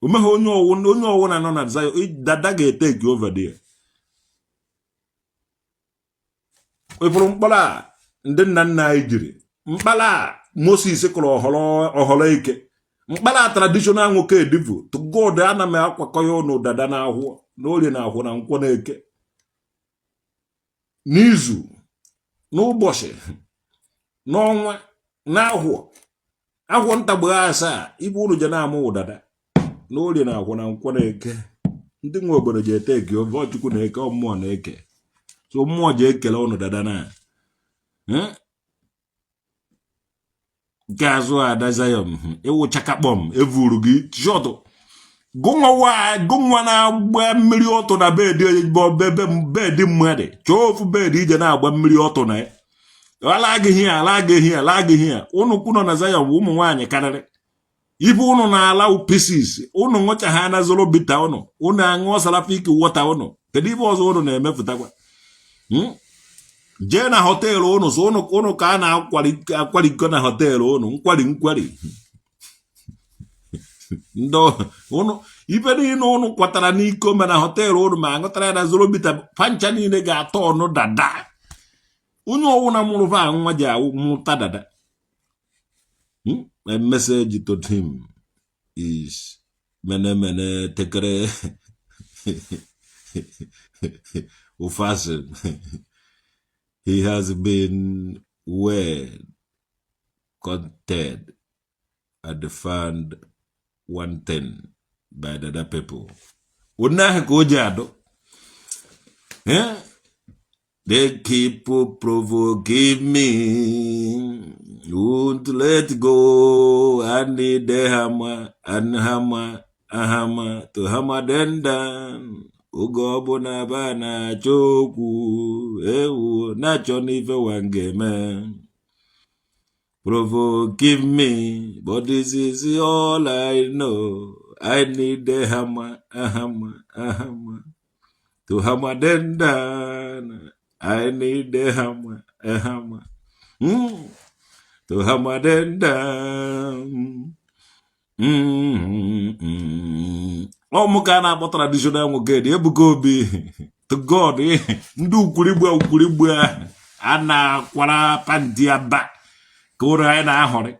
Omeghe onye ọwụna nọ na Zion, dada ga-etake over there. Ịfụrụ mkpọrọ a ndị nna nna anyị jiri, mkpara a Moses kụrụ ọhọrọ ike, mkpara traditional nwoke edivu to God, ana m akwakọ ya ụnụ dada na ahụ na orie na ahụ na nkwọ na eke, n'izu, n'ụbọchị, n'ọnwa, n'ahụ ahụ ntagbu asaa. Ibe unu je na-amụ ụdada na orie na akwụ na nkwọ na eke. Ndị nwe obodo ji ete eke ofe Chukwu na eke mmụọ na eke. So mmụọ ji ekele ụnụ dada na nke azụ ada Zion ịwụchakakpọm evuru gị shọtụ gụnwa na-agba mmiri ọtụ na bed mmadụ. Chọọ ofu bed ije na-agba mmiri ọtụ na ya. Ala gị hia, ala gị hia, ala gị hia. Ụnụ kwu nọ na Zion bụ ụmụ nwaanyị karịrị ibe ụnụ na-ala pieces. Ụnụ ṅụcha ha na zoro bitter ụnụ, ụnụ aṅụọ Serafik water ụnụ. Kedu ibe ọzọ ụnụ na-emepụtakwa? Jee na hotel ụnụ, so ụnụ ụnụ ka a na-akwariko na hotel ụnụ, nkwari nkwari ndị ụnụ. Ibe niile ụnụ kwatara n'iko ma na hotel ụnụ ma aṅụtara ya na zoro bitter, pancha niile ga-atọ ọnụ dada. Onye ọwụna mụrụ va nwa ji awụ mụta dada. My message to him is mene mene tekere ufasin. He has been well content and found wanting by the other people. Onye ahụ ka o ji adụ. They keep provoking me, won't let go. I need the hammer and hammer, a hammer to hammer them down. Oge ọbụla ba na-achọ okwu ewu na-achọ n'ife wa ga-eme. Provoking me, but this is all I know. I need the hammer, a hammer, a hammer to hammer them down. I need the hammer, a hammer, to hammer them down. Ọ mụ ka a na-akpọ traditional nwoke dị Ebuka Obi to God. Ndị ukwurigbu ukwurigbu a na-akwara pant aba ka ụra anyị na-ahọrị.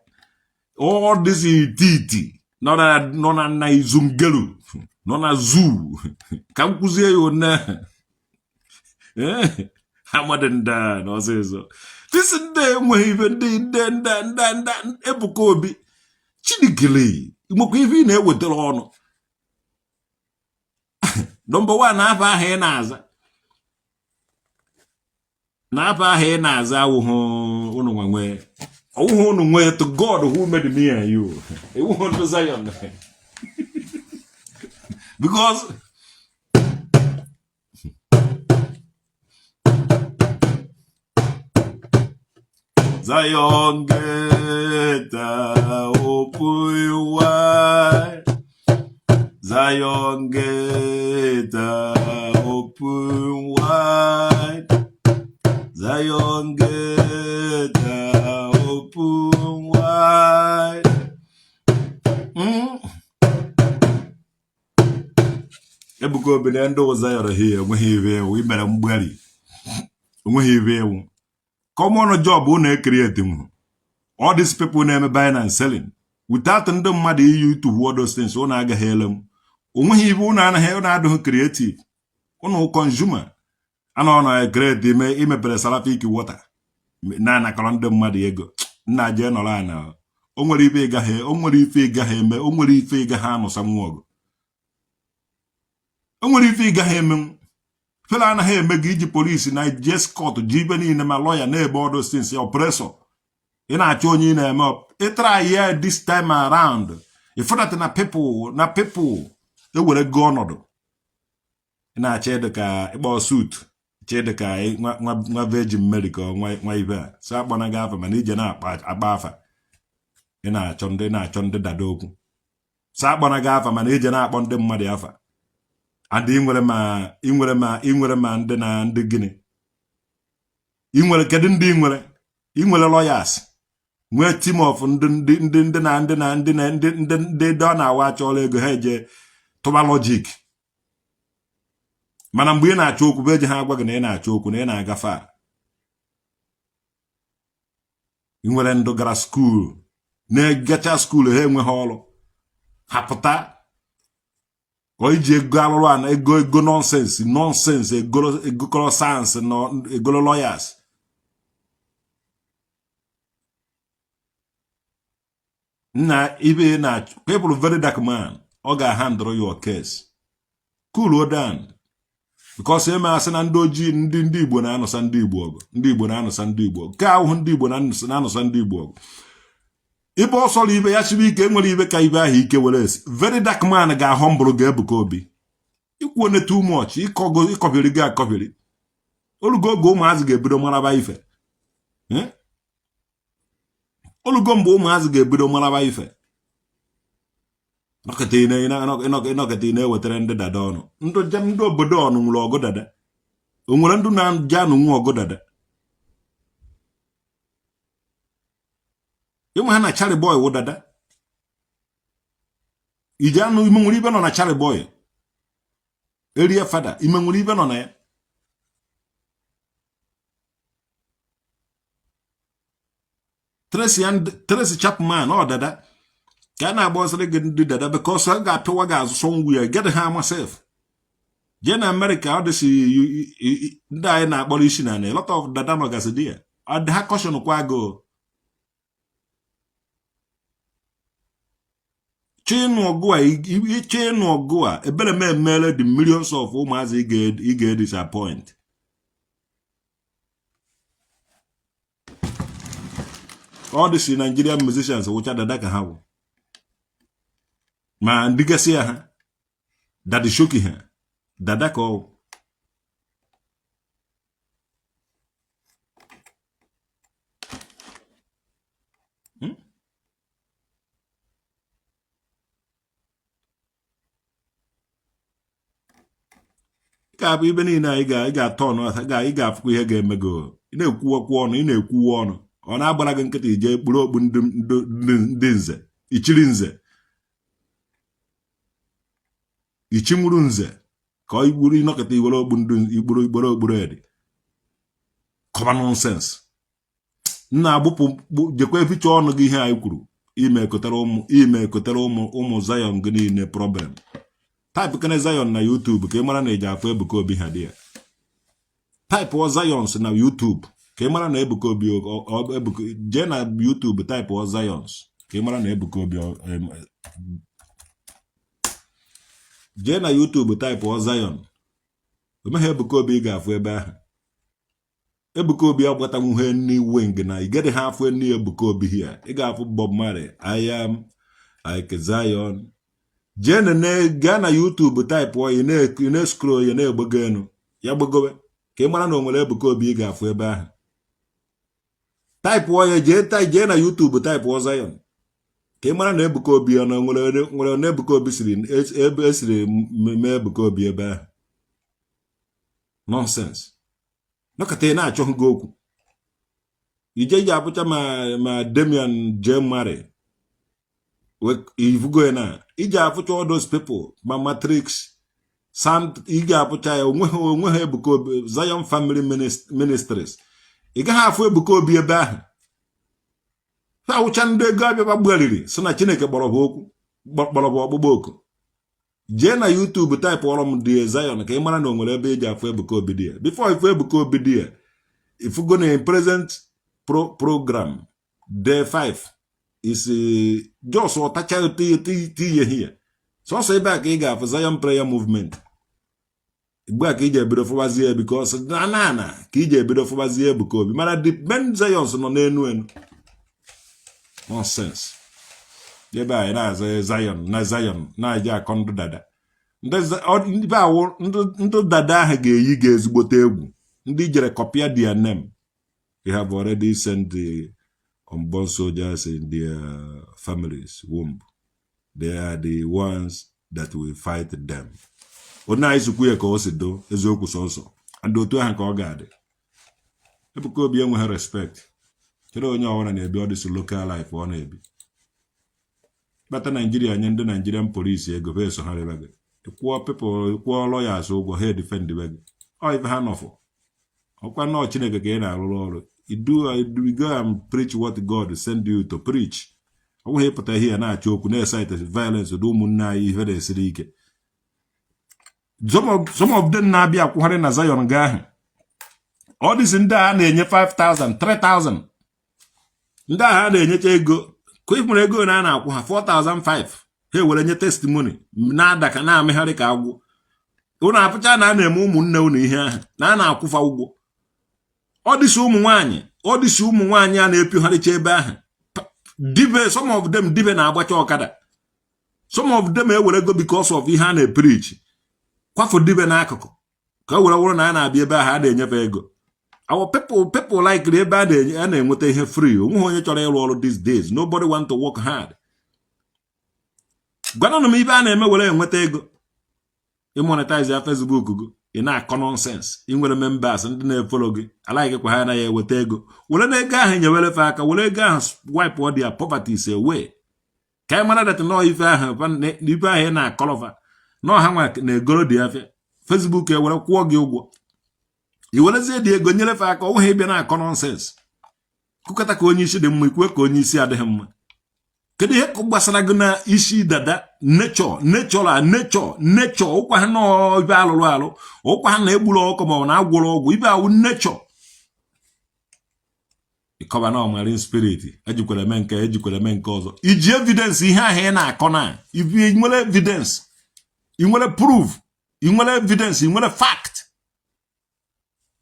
Ọ dịzi ititi nọ na nna izungelu nọ na zoo ka m kwụzie ya one amadị nda na ọsịsọ tisi ndị enweghị ife. Ndị ndị ndị ndị ndị Ebuka Obi Chinekele nwekwa ife ị na-ewetara ọnụ. Number one, afọ ahụ ị na-aza na afọ ahụ ị na-aza awụhụ ụnụ nwa nwee. Ọwụghị unu nwee. To God who made me and you, ewughị ndị Zion, because Zion gate open wide. Zion gate open wide. Zion gate open wide. Ebuka Obi na ndị ụzọ yọrọ ha enweghị ibe ewu imere mgbari, enweghị ibe ewu common job unu e-create nwu. All these people na-eme buying and selling without ndị mmadụ iyi to all those things, unu agaghị ele m. Onweghị ibe unu anaghị, unu adịghị creative. Unu consumer anọ na create ime imepere Seraphic water na-anakọrọ ndị mmadụ ego. Nna, jee nọrọ ana. O nwere ife ị gaghị, o nwere ife ị gaghị eme, o nwere ife ị gaghị anụsa nwa ọgụ, o nwere ife ị gaghị emenwu. Fela anaghị eme gị iji polisi na ji escort, ji ibe niile, ma lawyer na-ebe all those things oppressor. Ị na-achọ onye ị na-eme ịtara ya this time around, ịfụdata na people na people ewere go ọnọdụ. Ị na-achọ ịdị ka ịkpọ suit, chọ ịdị ka nwa Virgin Mary, ka nwa ibe a so akpọna gị afa, mana ije na-akpa akpa afa. Ị na-achọ ndị na-achọ ndị dada okwu so akpọna gị afa, mana ije na-akpọ ndị mmadụ afa. And ị nwere ma ị nwere ma ị nwere ma ndị na ndị gịnị ị nwere? Kedu ndị ị nwere? Ị nwere lawyers, nwee team of ndị ndị ndị ndị na ndị na ndị na ndị ndị ndị ndị ọ na-awa achọọla ego ha eje tụba logic. Mana mgbe ị na-achọ okwu bụ eji ha agwa gị na ị na-achọ okwu na ị na-agafe a. Ị nwere ndụ gara school, na-egacha school, ha enweghị ọrụ, ha pụta ka iji ego alụrụ ana, ego ego nonsense nonsense, egokọrọ sayensị na egolo lawyers. Nna, ibe na people, very dark man, ọ ga-handle your case. Cool down, because eme asị na ndị ojii, ndị Igbo na-anụsa ndị Igbo ọgụ, ndị Igbo na-anụsa ndị Igbo ọgụ, nke ahụhụ ndị Igbo na-anụsa ndị Igbo ọgụ. Ibe ọsọrọ ibe ya chibe ike, enwere ibe ka ibe ahụ ike were esi. Very dark man ga-ahụ mbụrụ ga Ebuka Obi ikwu one too much. Ịkọbiri gị akọbiri olugo oge ụmụazị ga-ebido maraba ife. Olugo mgbe ụmụazị ga-ebido maraba ife. Nọkịta ị na-ewetara ndị dada ọnụ, ndị obodo ọnụ nwere ọgụ dada. O nwere ndị na-aja anụ nwe ọgụ dada. Ịnwe ha na Charlie Boy wụ dada iji anụ ime nwere ibe nọ na Charlie Boy erie fada ime nwere ibe nọ na ya. Tracy Chapman ọ dada ka a na-agba ọsịrị gị ndị dada, because ọ ga-apịwa gị azụ somewhere get ha ama sef. Jee na Amerịka, ọ dịsị ndị anyị na-akpọrọ isi na a lot of dada nọgasị di ya ọ ha caution kwa go chịnụ ọgụ a, ịchọ ịnụ ọgụ a. Ebere m emere the millions of ụmụazị ị ga-edisappoint. All these Nigerian musicians wụcha dada ka ha wụ, ma ndị gasị ya ha Daddy Showkey ha dada ka ọ wụ. Ka bụ ibe niile anyị ga-atọ ọnụ, ị ga-afụkwa ihe ga-eme gị. Ị na-ekwuwekwu ọnụ, ị na-ekwuwe ọnụ, ọ na-agbara gị nkịtị. Ije kpuru okpu ndị nze, ichiri nze, ichinwuru nze, ka ọ igburu ịnọkọta iwere okpu ndị igburu igboro okpuru edi kọba nonsense. Nna, agbụpụ, jekwa eficha ọnụ gị. Ihe anyị kwuru ime kotere ụmụ ụmụ Zion gị niile problem. Type kene Zion na YouTube ka ị mara na eji afụ Ebuka Obi ha dị ya. Type Zions na YouTube ka ị mara na Ebuka Obi. Ebuka, jee na YouTube, type Zions ka ị mara na Ebuka Obi. Jee na YouTube, type Zion, omeghe Ebuka Obi, ị ga-afụ ebe ahụ. Ebuka Obi agbatanwuhe any wing na ị gaghị ha afụ any Ebuka Obi here. Ị ga-afụ Bob Marley, I am like Zion. Jee nene, gaa na YouTube, type ị na-escroll ya na-egbago enu ya gbagowe ka ị mara na o nwere Ebuka Obi ị ga-afụ ebe ahụ. Type ya, jee na YouTube, type Zion ka ị mara na Ebuka Obi ọ na nwere na Ebuka Obi siri ebe esiri mee Ebuka Obi ebe ahụ. Nonsense. Nọkọta ị na-achọghị gị okwu ije iji abụcha ma Damian J. Marley ifugo ya na iji afụcha all those people ma Matrix sound ị ga-apụcha ya. Onweghị Ebuka Obi. Zion Family Ministries, ị gaghị afụ Ebuka Obi ebe ahụ. Ha awụcha ndị ego abịaba gbaliri si na Chineke kpọrọ ha okwu, kpọrọ ha ọkpụkpọ oku. Jee na YouTube, type ọrọ m dị Zion ka ị mara na o nwere ebe eji afụ Ebuka Obi dị ya. Before ifu Ebuka Obi dị ya, ifugo na present program day 5 is just ọtacha tinye here. Sọsọ ebe a ka ị ga-afụ Zion Prayer Movement. Ugbu a ka iji ebido fụbazie, because na na ka iji ebido fụbazie Ebuka Obi. Mana the main Zions nọ n'enu enu. Nonsense. Ebe anyị na-aza Zion na Zion na-eji akọ ndụ dada ndị dada ahụ ga-eyi gị ezigbote egwu. Ndị jere copy their name. They have already sent the unborn soldiers in their families womb. They are the ones that will fight them. Onye anyị sikwu ya ka o si do eziokwu sọsọ and otu ahụ ka ọ ga-adị. Ebuka Obi enweghị respect. Kedu onye ọbụla na-ebi ọdịsị local life ọ na-ebi kpata Naijiria nye ndị Nigerian police ego ha esogharịba gị, kwụọ people, kwụọ lawyers ụgwọ ha edefendibe gị. Ọ ife ha nọfọ ọkwa nnọọ Chineke ka ị na-arụrụ ọrụ. You go and preach what God send you to preach. Ọ bụghị ịpụta ihe ya na-achọ okwu, na-excite violence dị ụmụnne anyị ihe na-esiri ike. Some of them na-abịa akwụgharị na Zion ga ahụ. Ọ dịsị ndị a na-enye 5000, 3000, ndị ahụ a na-enyecha ego ka ị nwere ego na a na-akwụ ha 4005, ha ewere nye testimony na-ada ka na-amịgharị ka agwụ. Unu afụcha na a na-eme ụmụnne unu ihe ahụ na a na-akwụfa ụgwọ. Ọ dịsị ụmụ nwaanyị, ọ dịsị ụmụ nwaanyị a na-epigharịcha ebe ahụ dibe. Some of them dibe na-agbacha ọkada. Some of them ewere go because of ihe a na-epreach kwafu dibe n'akụkụ ka o were wụrụ na a na-abịa ebe ahụ a na-enyefe ego. Our people like ebe a na-enweta ihe free. Onweghị onye chọrọ ịrụ ọrụ these days. Nobody want to work hard. Gwanụnụ m ibe a na-eme were enweta ego. Ịmonetize ya Facebook gị, ị na-akọ nonsense. Ị nwere members ndị na-efollow gị alaghị kwa, ha anaghị eweta ego. Were na ego ahụ nyewere fe aka, were ego ahụ wipe all their poverty away, ka anyị mara that nọọ ife ahụ ị na-akọrọfa nọọ ha nwa na-egoro dị afịa Facebook ewere kwụọ gị ụgwọ. I werezie dị ego nyere fe aka. Ọ nweghị ịbịa na-akọ nonsense kụkọta ka onye isi dị mma, ikwe ka onye isi adịghị mma. Kedu ihe gbasara gị na isi dada? Nature, nature, nature, nature. Ụkwa ha nọọ ibe alụrụ alụ, ụkwa ha na-egburu ọkụ ma ọ na agwụrụ ọgwụ ibe awụ nature. Ịkọba na marine spirit ejikwara eme nke, ejikwara eme nke ọzọ. Iji evidence ihe ahụ ị na-akọ na ị nwere evidence, ị nwere proof, ị nwere evidence, ị nwere fact.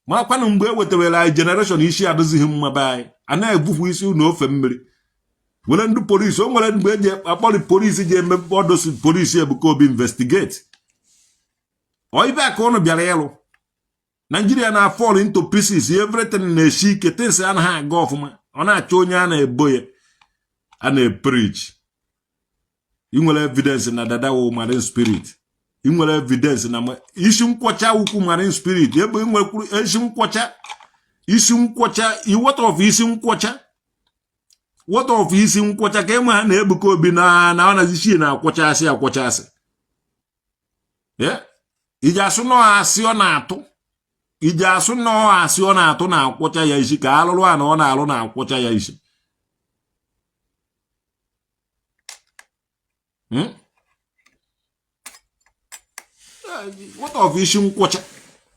Marakwanụ mgbe e wetawere anyị generation isi adịzighị mma be anyị, a na-ebufu isi n'ofe mmiri were ndị polisi. O nwere mgbe eji akpọrọ polisi ji eme ọdosi polisi Ebuka Obi investigate. Ọ ibe a ka ụnụ bịara ịlụ. Nigeria na fall into pieces, everything na-esi ike, things anaghị aga ọfụma. Ọ na-achọ onye a na-ebo ya a na-epreach. Ị nwere evidence na dada wụ marine spirit? Ị nwere evidence na isi nkwọcha ukwu marine spirit? Ebe ị nwekwuru isi nkwọcha, isi nkwọcha, what of isi nkwọcha? What of isi nkwọcha? Ka enwe ha na Ebuka Obi na ọ na-isi na-akwọchasị akwọchasị. Iji asụ nọọ asị ọ na-atụ, iji asụ nọọ asị ọ na-atụ na-akwọcha ya isi, ka alụrụ a na ọ na-alụ na-akwọcha ya isi. What of isi nkwọcha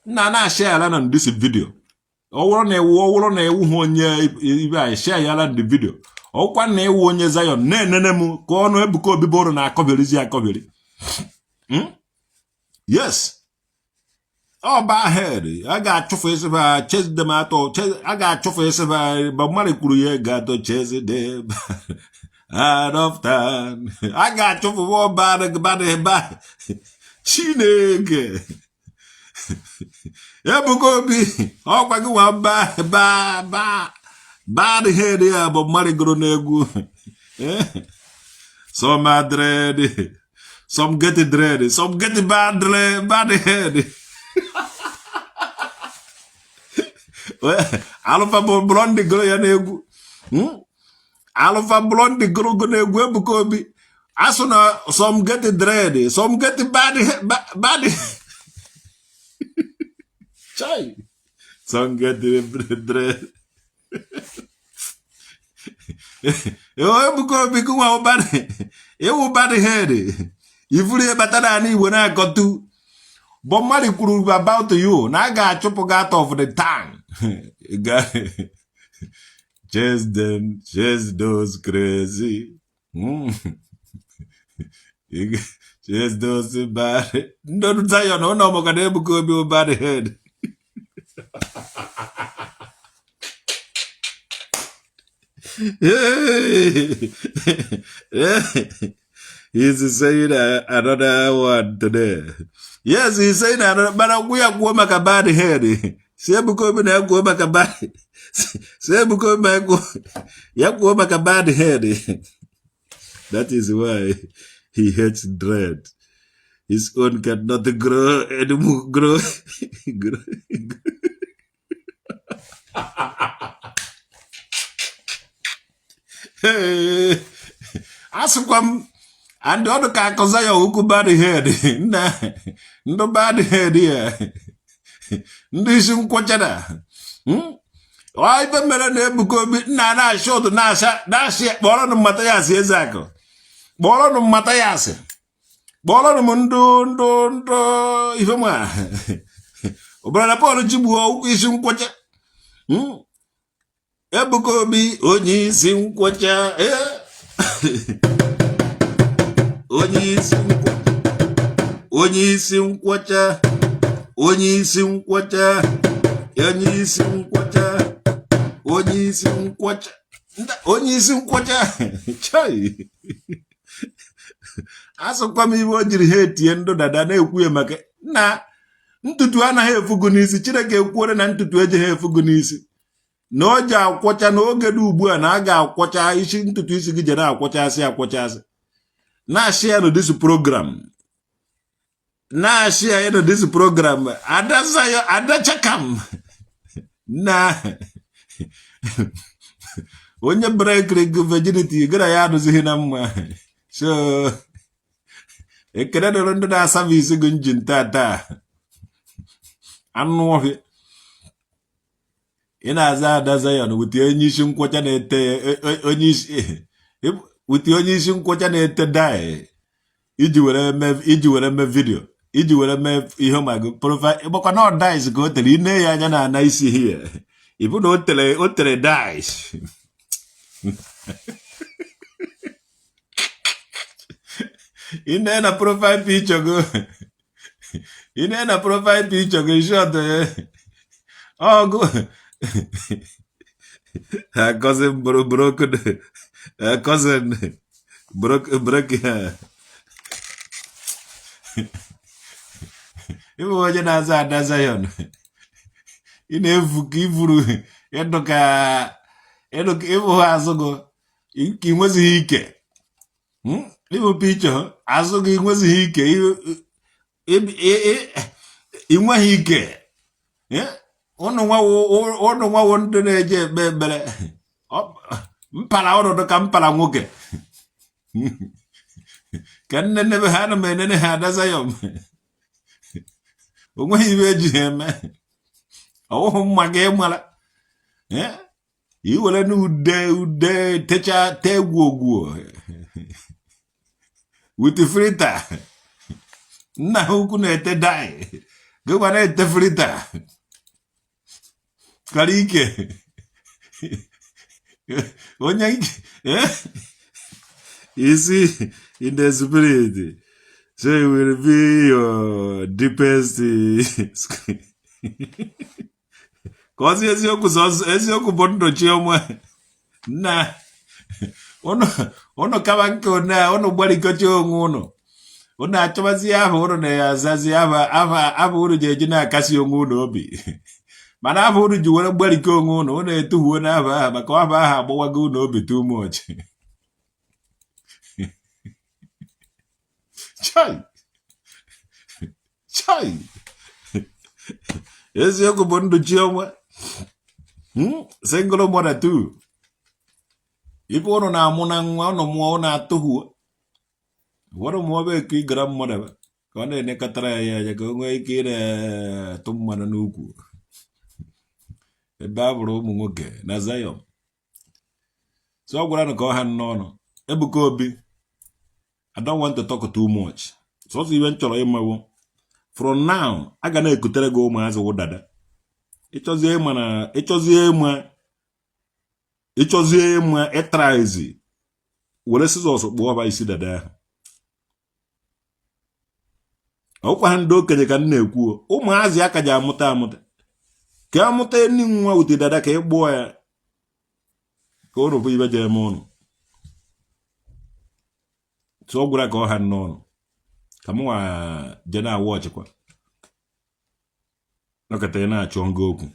nna na-ashare ala na this video? Ọ bụrụ na ewu, ọ bụrụ na ewu ha onye ibe anyị, share ya ala the video. Ọkwa na ewu onye Zion na-enene m ka ọnụ Ebuka Obi bụrụ na akọberizi akọberi. Yes. Ọ bad head a ga-achụfụ isi ha, chase them out of, a ga-achụfụ isi ha. Bob Marley kwuru ya, got to chase them out of town. A ga-achụfụ bad bad bad. Chineke, Ebuka Obi, ọkwa gị nwa ba ba ba bad head ya Bob Marley gụrụ n'egwu. Some are dread, some get dread, some get bad bad head. Alpha Blondy gụrụ ya n'egwu. Alpha Blondy gụrụ gụ n'egwu. Ebuka Obi asụ na some get dread, some get bad bad. Chai, some get dread. Ebuka Obi, gụnwa ịwụ bad head, ifuru ihe batara n'ala Igbo na-akọtu. Bob Marley kwuru about you na a ga-achụpụ gị out of the town. Chase them, chase those crazy. Chase those bad. Ndị Zion ụlọ maka na Ebuka Obi bụ bad head. He's saying another one today. Yes, he's saying another. Mana kwuo ya, kwuo maka bad head. Si Ebuka Obi na kwuo maka bad. Si Ebuka Obi na kwuo ya, kwuo maka bad head. That is why he hates dread. His own cannot grow anymore. Grow. Grow. Hey, asịkwa m and ọdụ ka akọza ya okwu bad head nna ndị bad head ya, ndị isi nkwọcha na ọ ife mere na Ebuka Obi nna na-achị ụtụ na-acha na-achị. Kpọrọnụ m Mathias Ezeakụ, kpọrọnụ m Mathias, kpọrọnụ m ndụ ndụ ndụ ife ma ọbara Paul Chigbuo ụkwụ isi nkwọcha. Ebuka Obi, onye isi nkwọcha, onye isi nkwọcha, onye isi nkwọcha, onye isi nkwọcha, onye isi nkwọcha, onye isi nkwọcha, onye isi nkwọcha. Chai, asụkwa m iwe o jiri ha etie ndụ dada na-ekwu ya maka na ntutu anaghị efugu n'isi. Chineke ekwuore na ntutu ejighị efugu n'isi, na o ji akwọcha n'oge dị ugbu a, na a ga-akwọcha isi, ntutu isi gị jere akwọchasị akwọchasị. Na-ashị ya na this program, na-ashị ya na this program. Ada Zayo, Ada Chakam na onye breakiri gị virginity gị na ya adụzighị na mma. So ekele dịrị ndị na-aservice gị engine tata. Anụ ọhịa ị na-aza Ada Zion wute onye isi nkwọcha na-ete, onye isi wute, onye isi nkwọcha na-ete dye iji were mee video, iji were mee ihe ma gị profile ịgbakwa na dyes ka o tere. Ine ya anya na ana isi hie ịbụ na o tere dyes. Ine na profile picture gị, ine na profile picture gị, short ọgụ her cousin bro broken, her cousin broke broke her. Ịbụ onye na-aza Ada Zion, ị na-efu ka ifuru ịdụ ka ịdụ ka ịbụ ha azụ gị ka ị nwezighị ike. Ịbụ picture azụ gị nwezighị ike, ị nweghị ike. Ụnụ nwawo ndị na-eje ekpe ekpere, mpara ụnụ dị ka mpara nwoke ka nne nebe ha. Ana m enene ha. Ada Zion, o nweghị ibe eji ha eme ọwụhụ mma gị mara iwere na ude ude techa tee gwogwo with filter. Nna ha ukwu na-ete dye, gịkwa na-ete filter kara ike onye isi in the spirit. So it will be your deepest ka ọzi eziokwu, sọ eziokwu bụ ndụ. Chiọma nna, ụnụ kaba nke ụnụ a, ụnụ gbarikọcha onwe ụnụ, ụnụ achọbazi aha ụnụ na-azazi, aha aha aha ụnụ ji eji na-akasi onwe ụnụ obi. Mana aha ụnụ ji were gbarikọ onwe ụnụ, ụnụ etuhuo n'aha aha, maka aha aha agbawago ụnụ obi too much. Chai chai, eziokwu bụ ndụ. Chiọma, Single mother too. Ife ụnụ na-amụ na nwa ụnụ mụọ, ụnụ atụhuo. Ụfọdụ mụọ bụ eke ịgara mmadụ ka ọ na-enekọtara ya anya, ka o nwee ike ị na-atụ mmanụ n'ukwu ebe a bụrụ ụmụ nwoke na Zion. So ọ gwara ka ọ ha n'ọnụ. Ebuka Obi, I don't want to talk too much. Sọsọ iwe m chọrọ ịmawo, from now a ga na-ekutere gị ụmụazị wụ dada. Ịchọzie ịma na ịchọzie ịma, ịchọzie ịma ịtraizi, were scissors kpụọ ha isi dada ahụ. Ọkwa ha ndị okenye ka m na-ekwu, ụmụazị aka ji amụta amụta, ka amụta eni nwa wute dada, ka ị gbụọ ya, ka ụnụ bụ ibe ji eme ụnụ. Tụọ gwara ka ọ ha n'ọnụ, ka mụ nwa je na-awa ọchịkwa nọkọta. Ị na-achọ nga okwu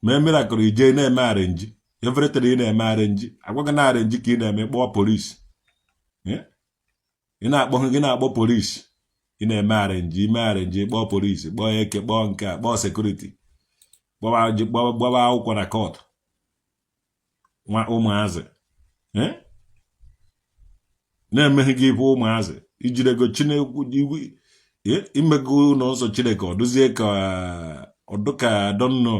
mee miracle, ije na-eme arrange everything. Ị na-eme arrange, agwa gị na arrange ka ị na-eme. Kpọọ polisi, ị na-akpọ gị, na-akpọ polisi. Ị na-eme arrange, ime arrange, kpọọ polisi, kpọọ eke, kpọọ nke a, kpọọ security, gbaba akwụkwọ na court. Nwa ụmụazị na-emeghe gị ife ụmụazị ijidego Chineke, imego ụlọ nsọ Chineke, ọ dụzie ka ọdụka donno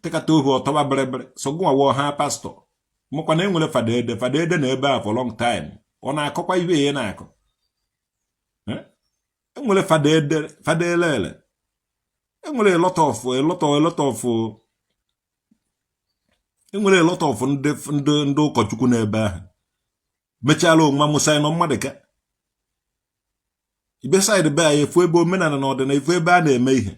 tekata ohu ọtọba bịrịbịrị. So gụnwa ha pastọ makwa na enwere Fada Ede. Fada Ede na ebe a for long time, ọ na-akọkwa ihe ya na-akọ. Enwere Fada Ede, Fada Elele, enwere a lot of a lot of a lot of enwere a lot of ndị ụkọchukwu n'ebe ahụ mechala onwe Musa nọ mmadụ ka ibe side be anyị, efu ebe omenala na ọdịna, efu ebe a na-eme ihe.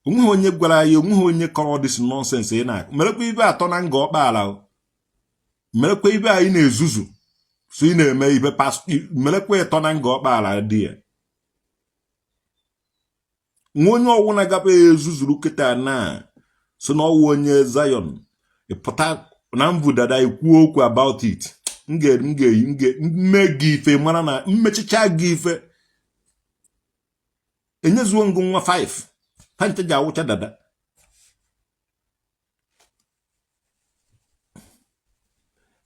Onweghị onye gwara anyị, onweghị onye kọrọ this nonsense ị na-akụ. Merekwa ibe atọ na nga ọkpaala, merekwa ibe anyị na-ezuzu. So ị na-eme ibe merekwa ịtọ na nga ọkpaala dị ya. Nwa onye ọwụna gaba ezuzuru kịta na so na ọwụ onye Zion pụta na mvu dada, ikwu okwu about it, m ga-eyi mme gị ife, mara na mmechicha gị ife. Enyezuo ngụ nwa 5 ha nche ji awụcha dada.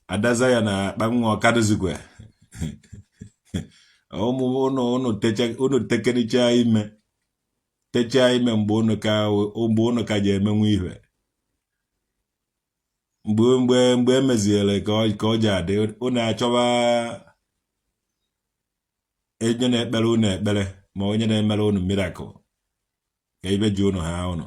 Adaza ya na akpa nwa ọkadụzikwe ụmụ ụnụ tekericha ime, techaa ime mgbe ụnụ ka ji emenwe ihe, mgbe emeziere ka ọ ji adị, ụnụ achọba onye na-ekpere ụnụ ekpere, ma onye na-emere ụnụ miracle, ka ibe ji ụnụ ha ụnụ.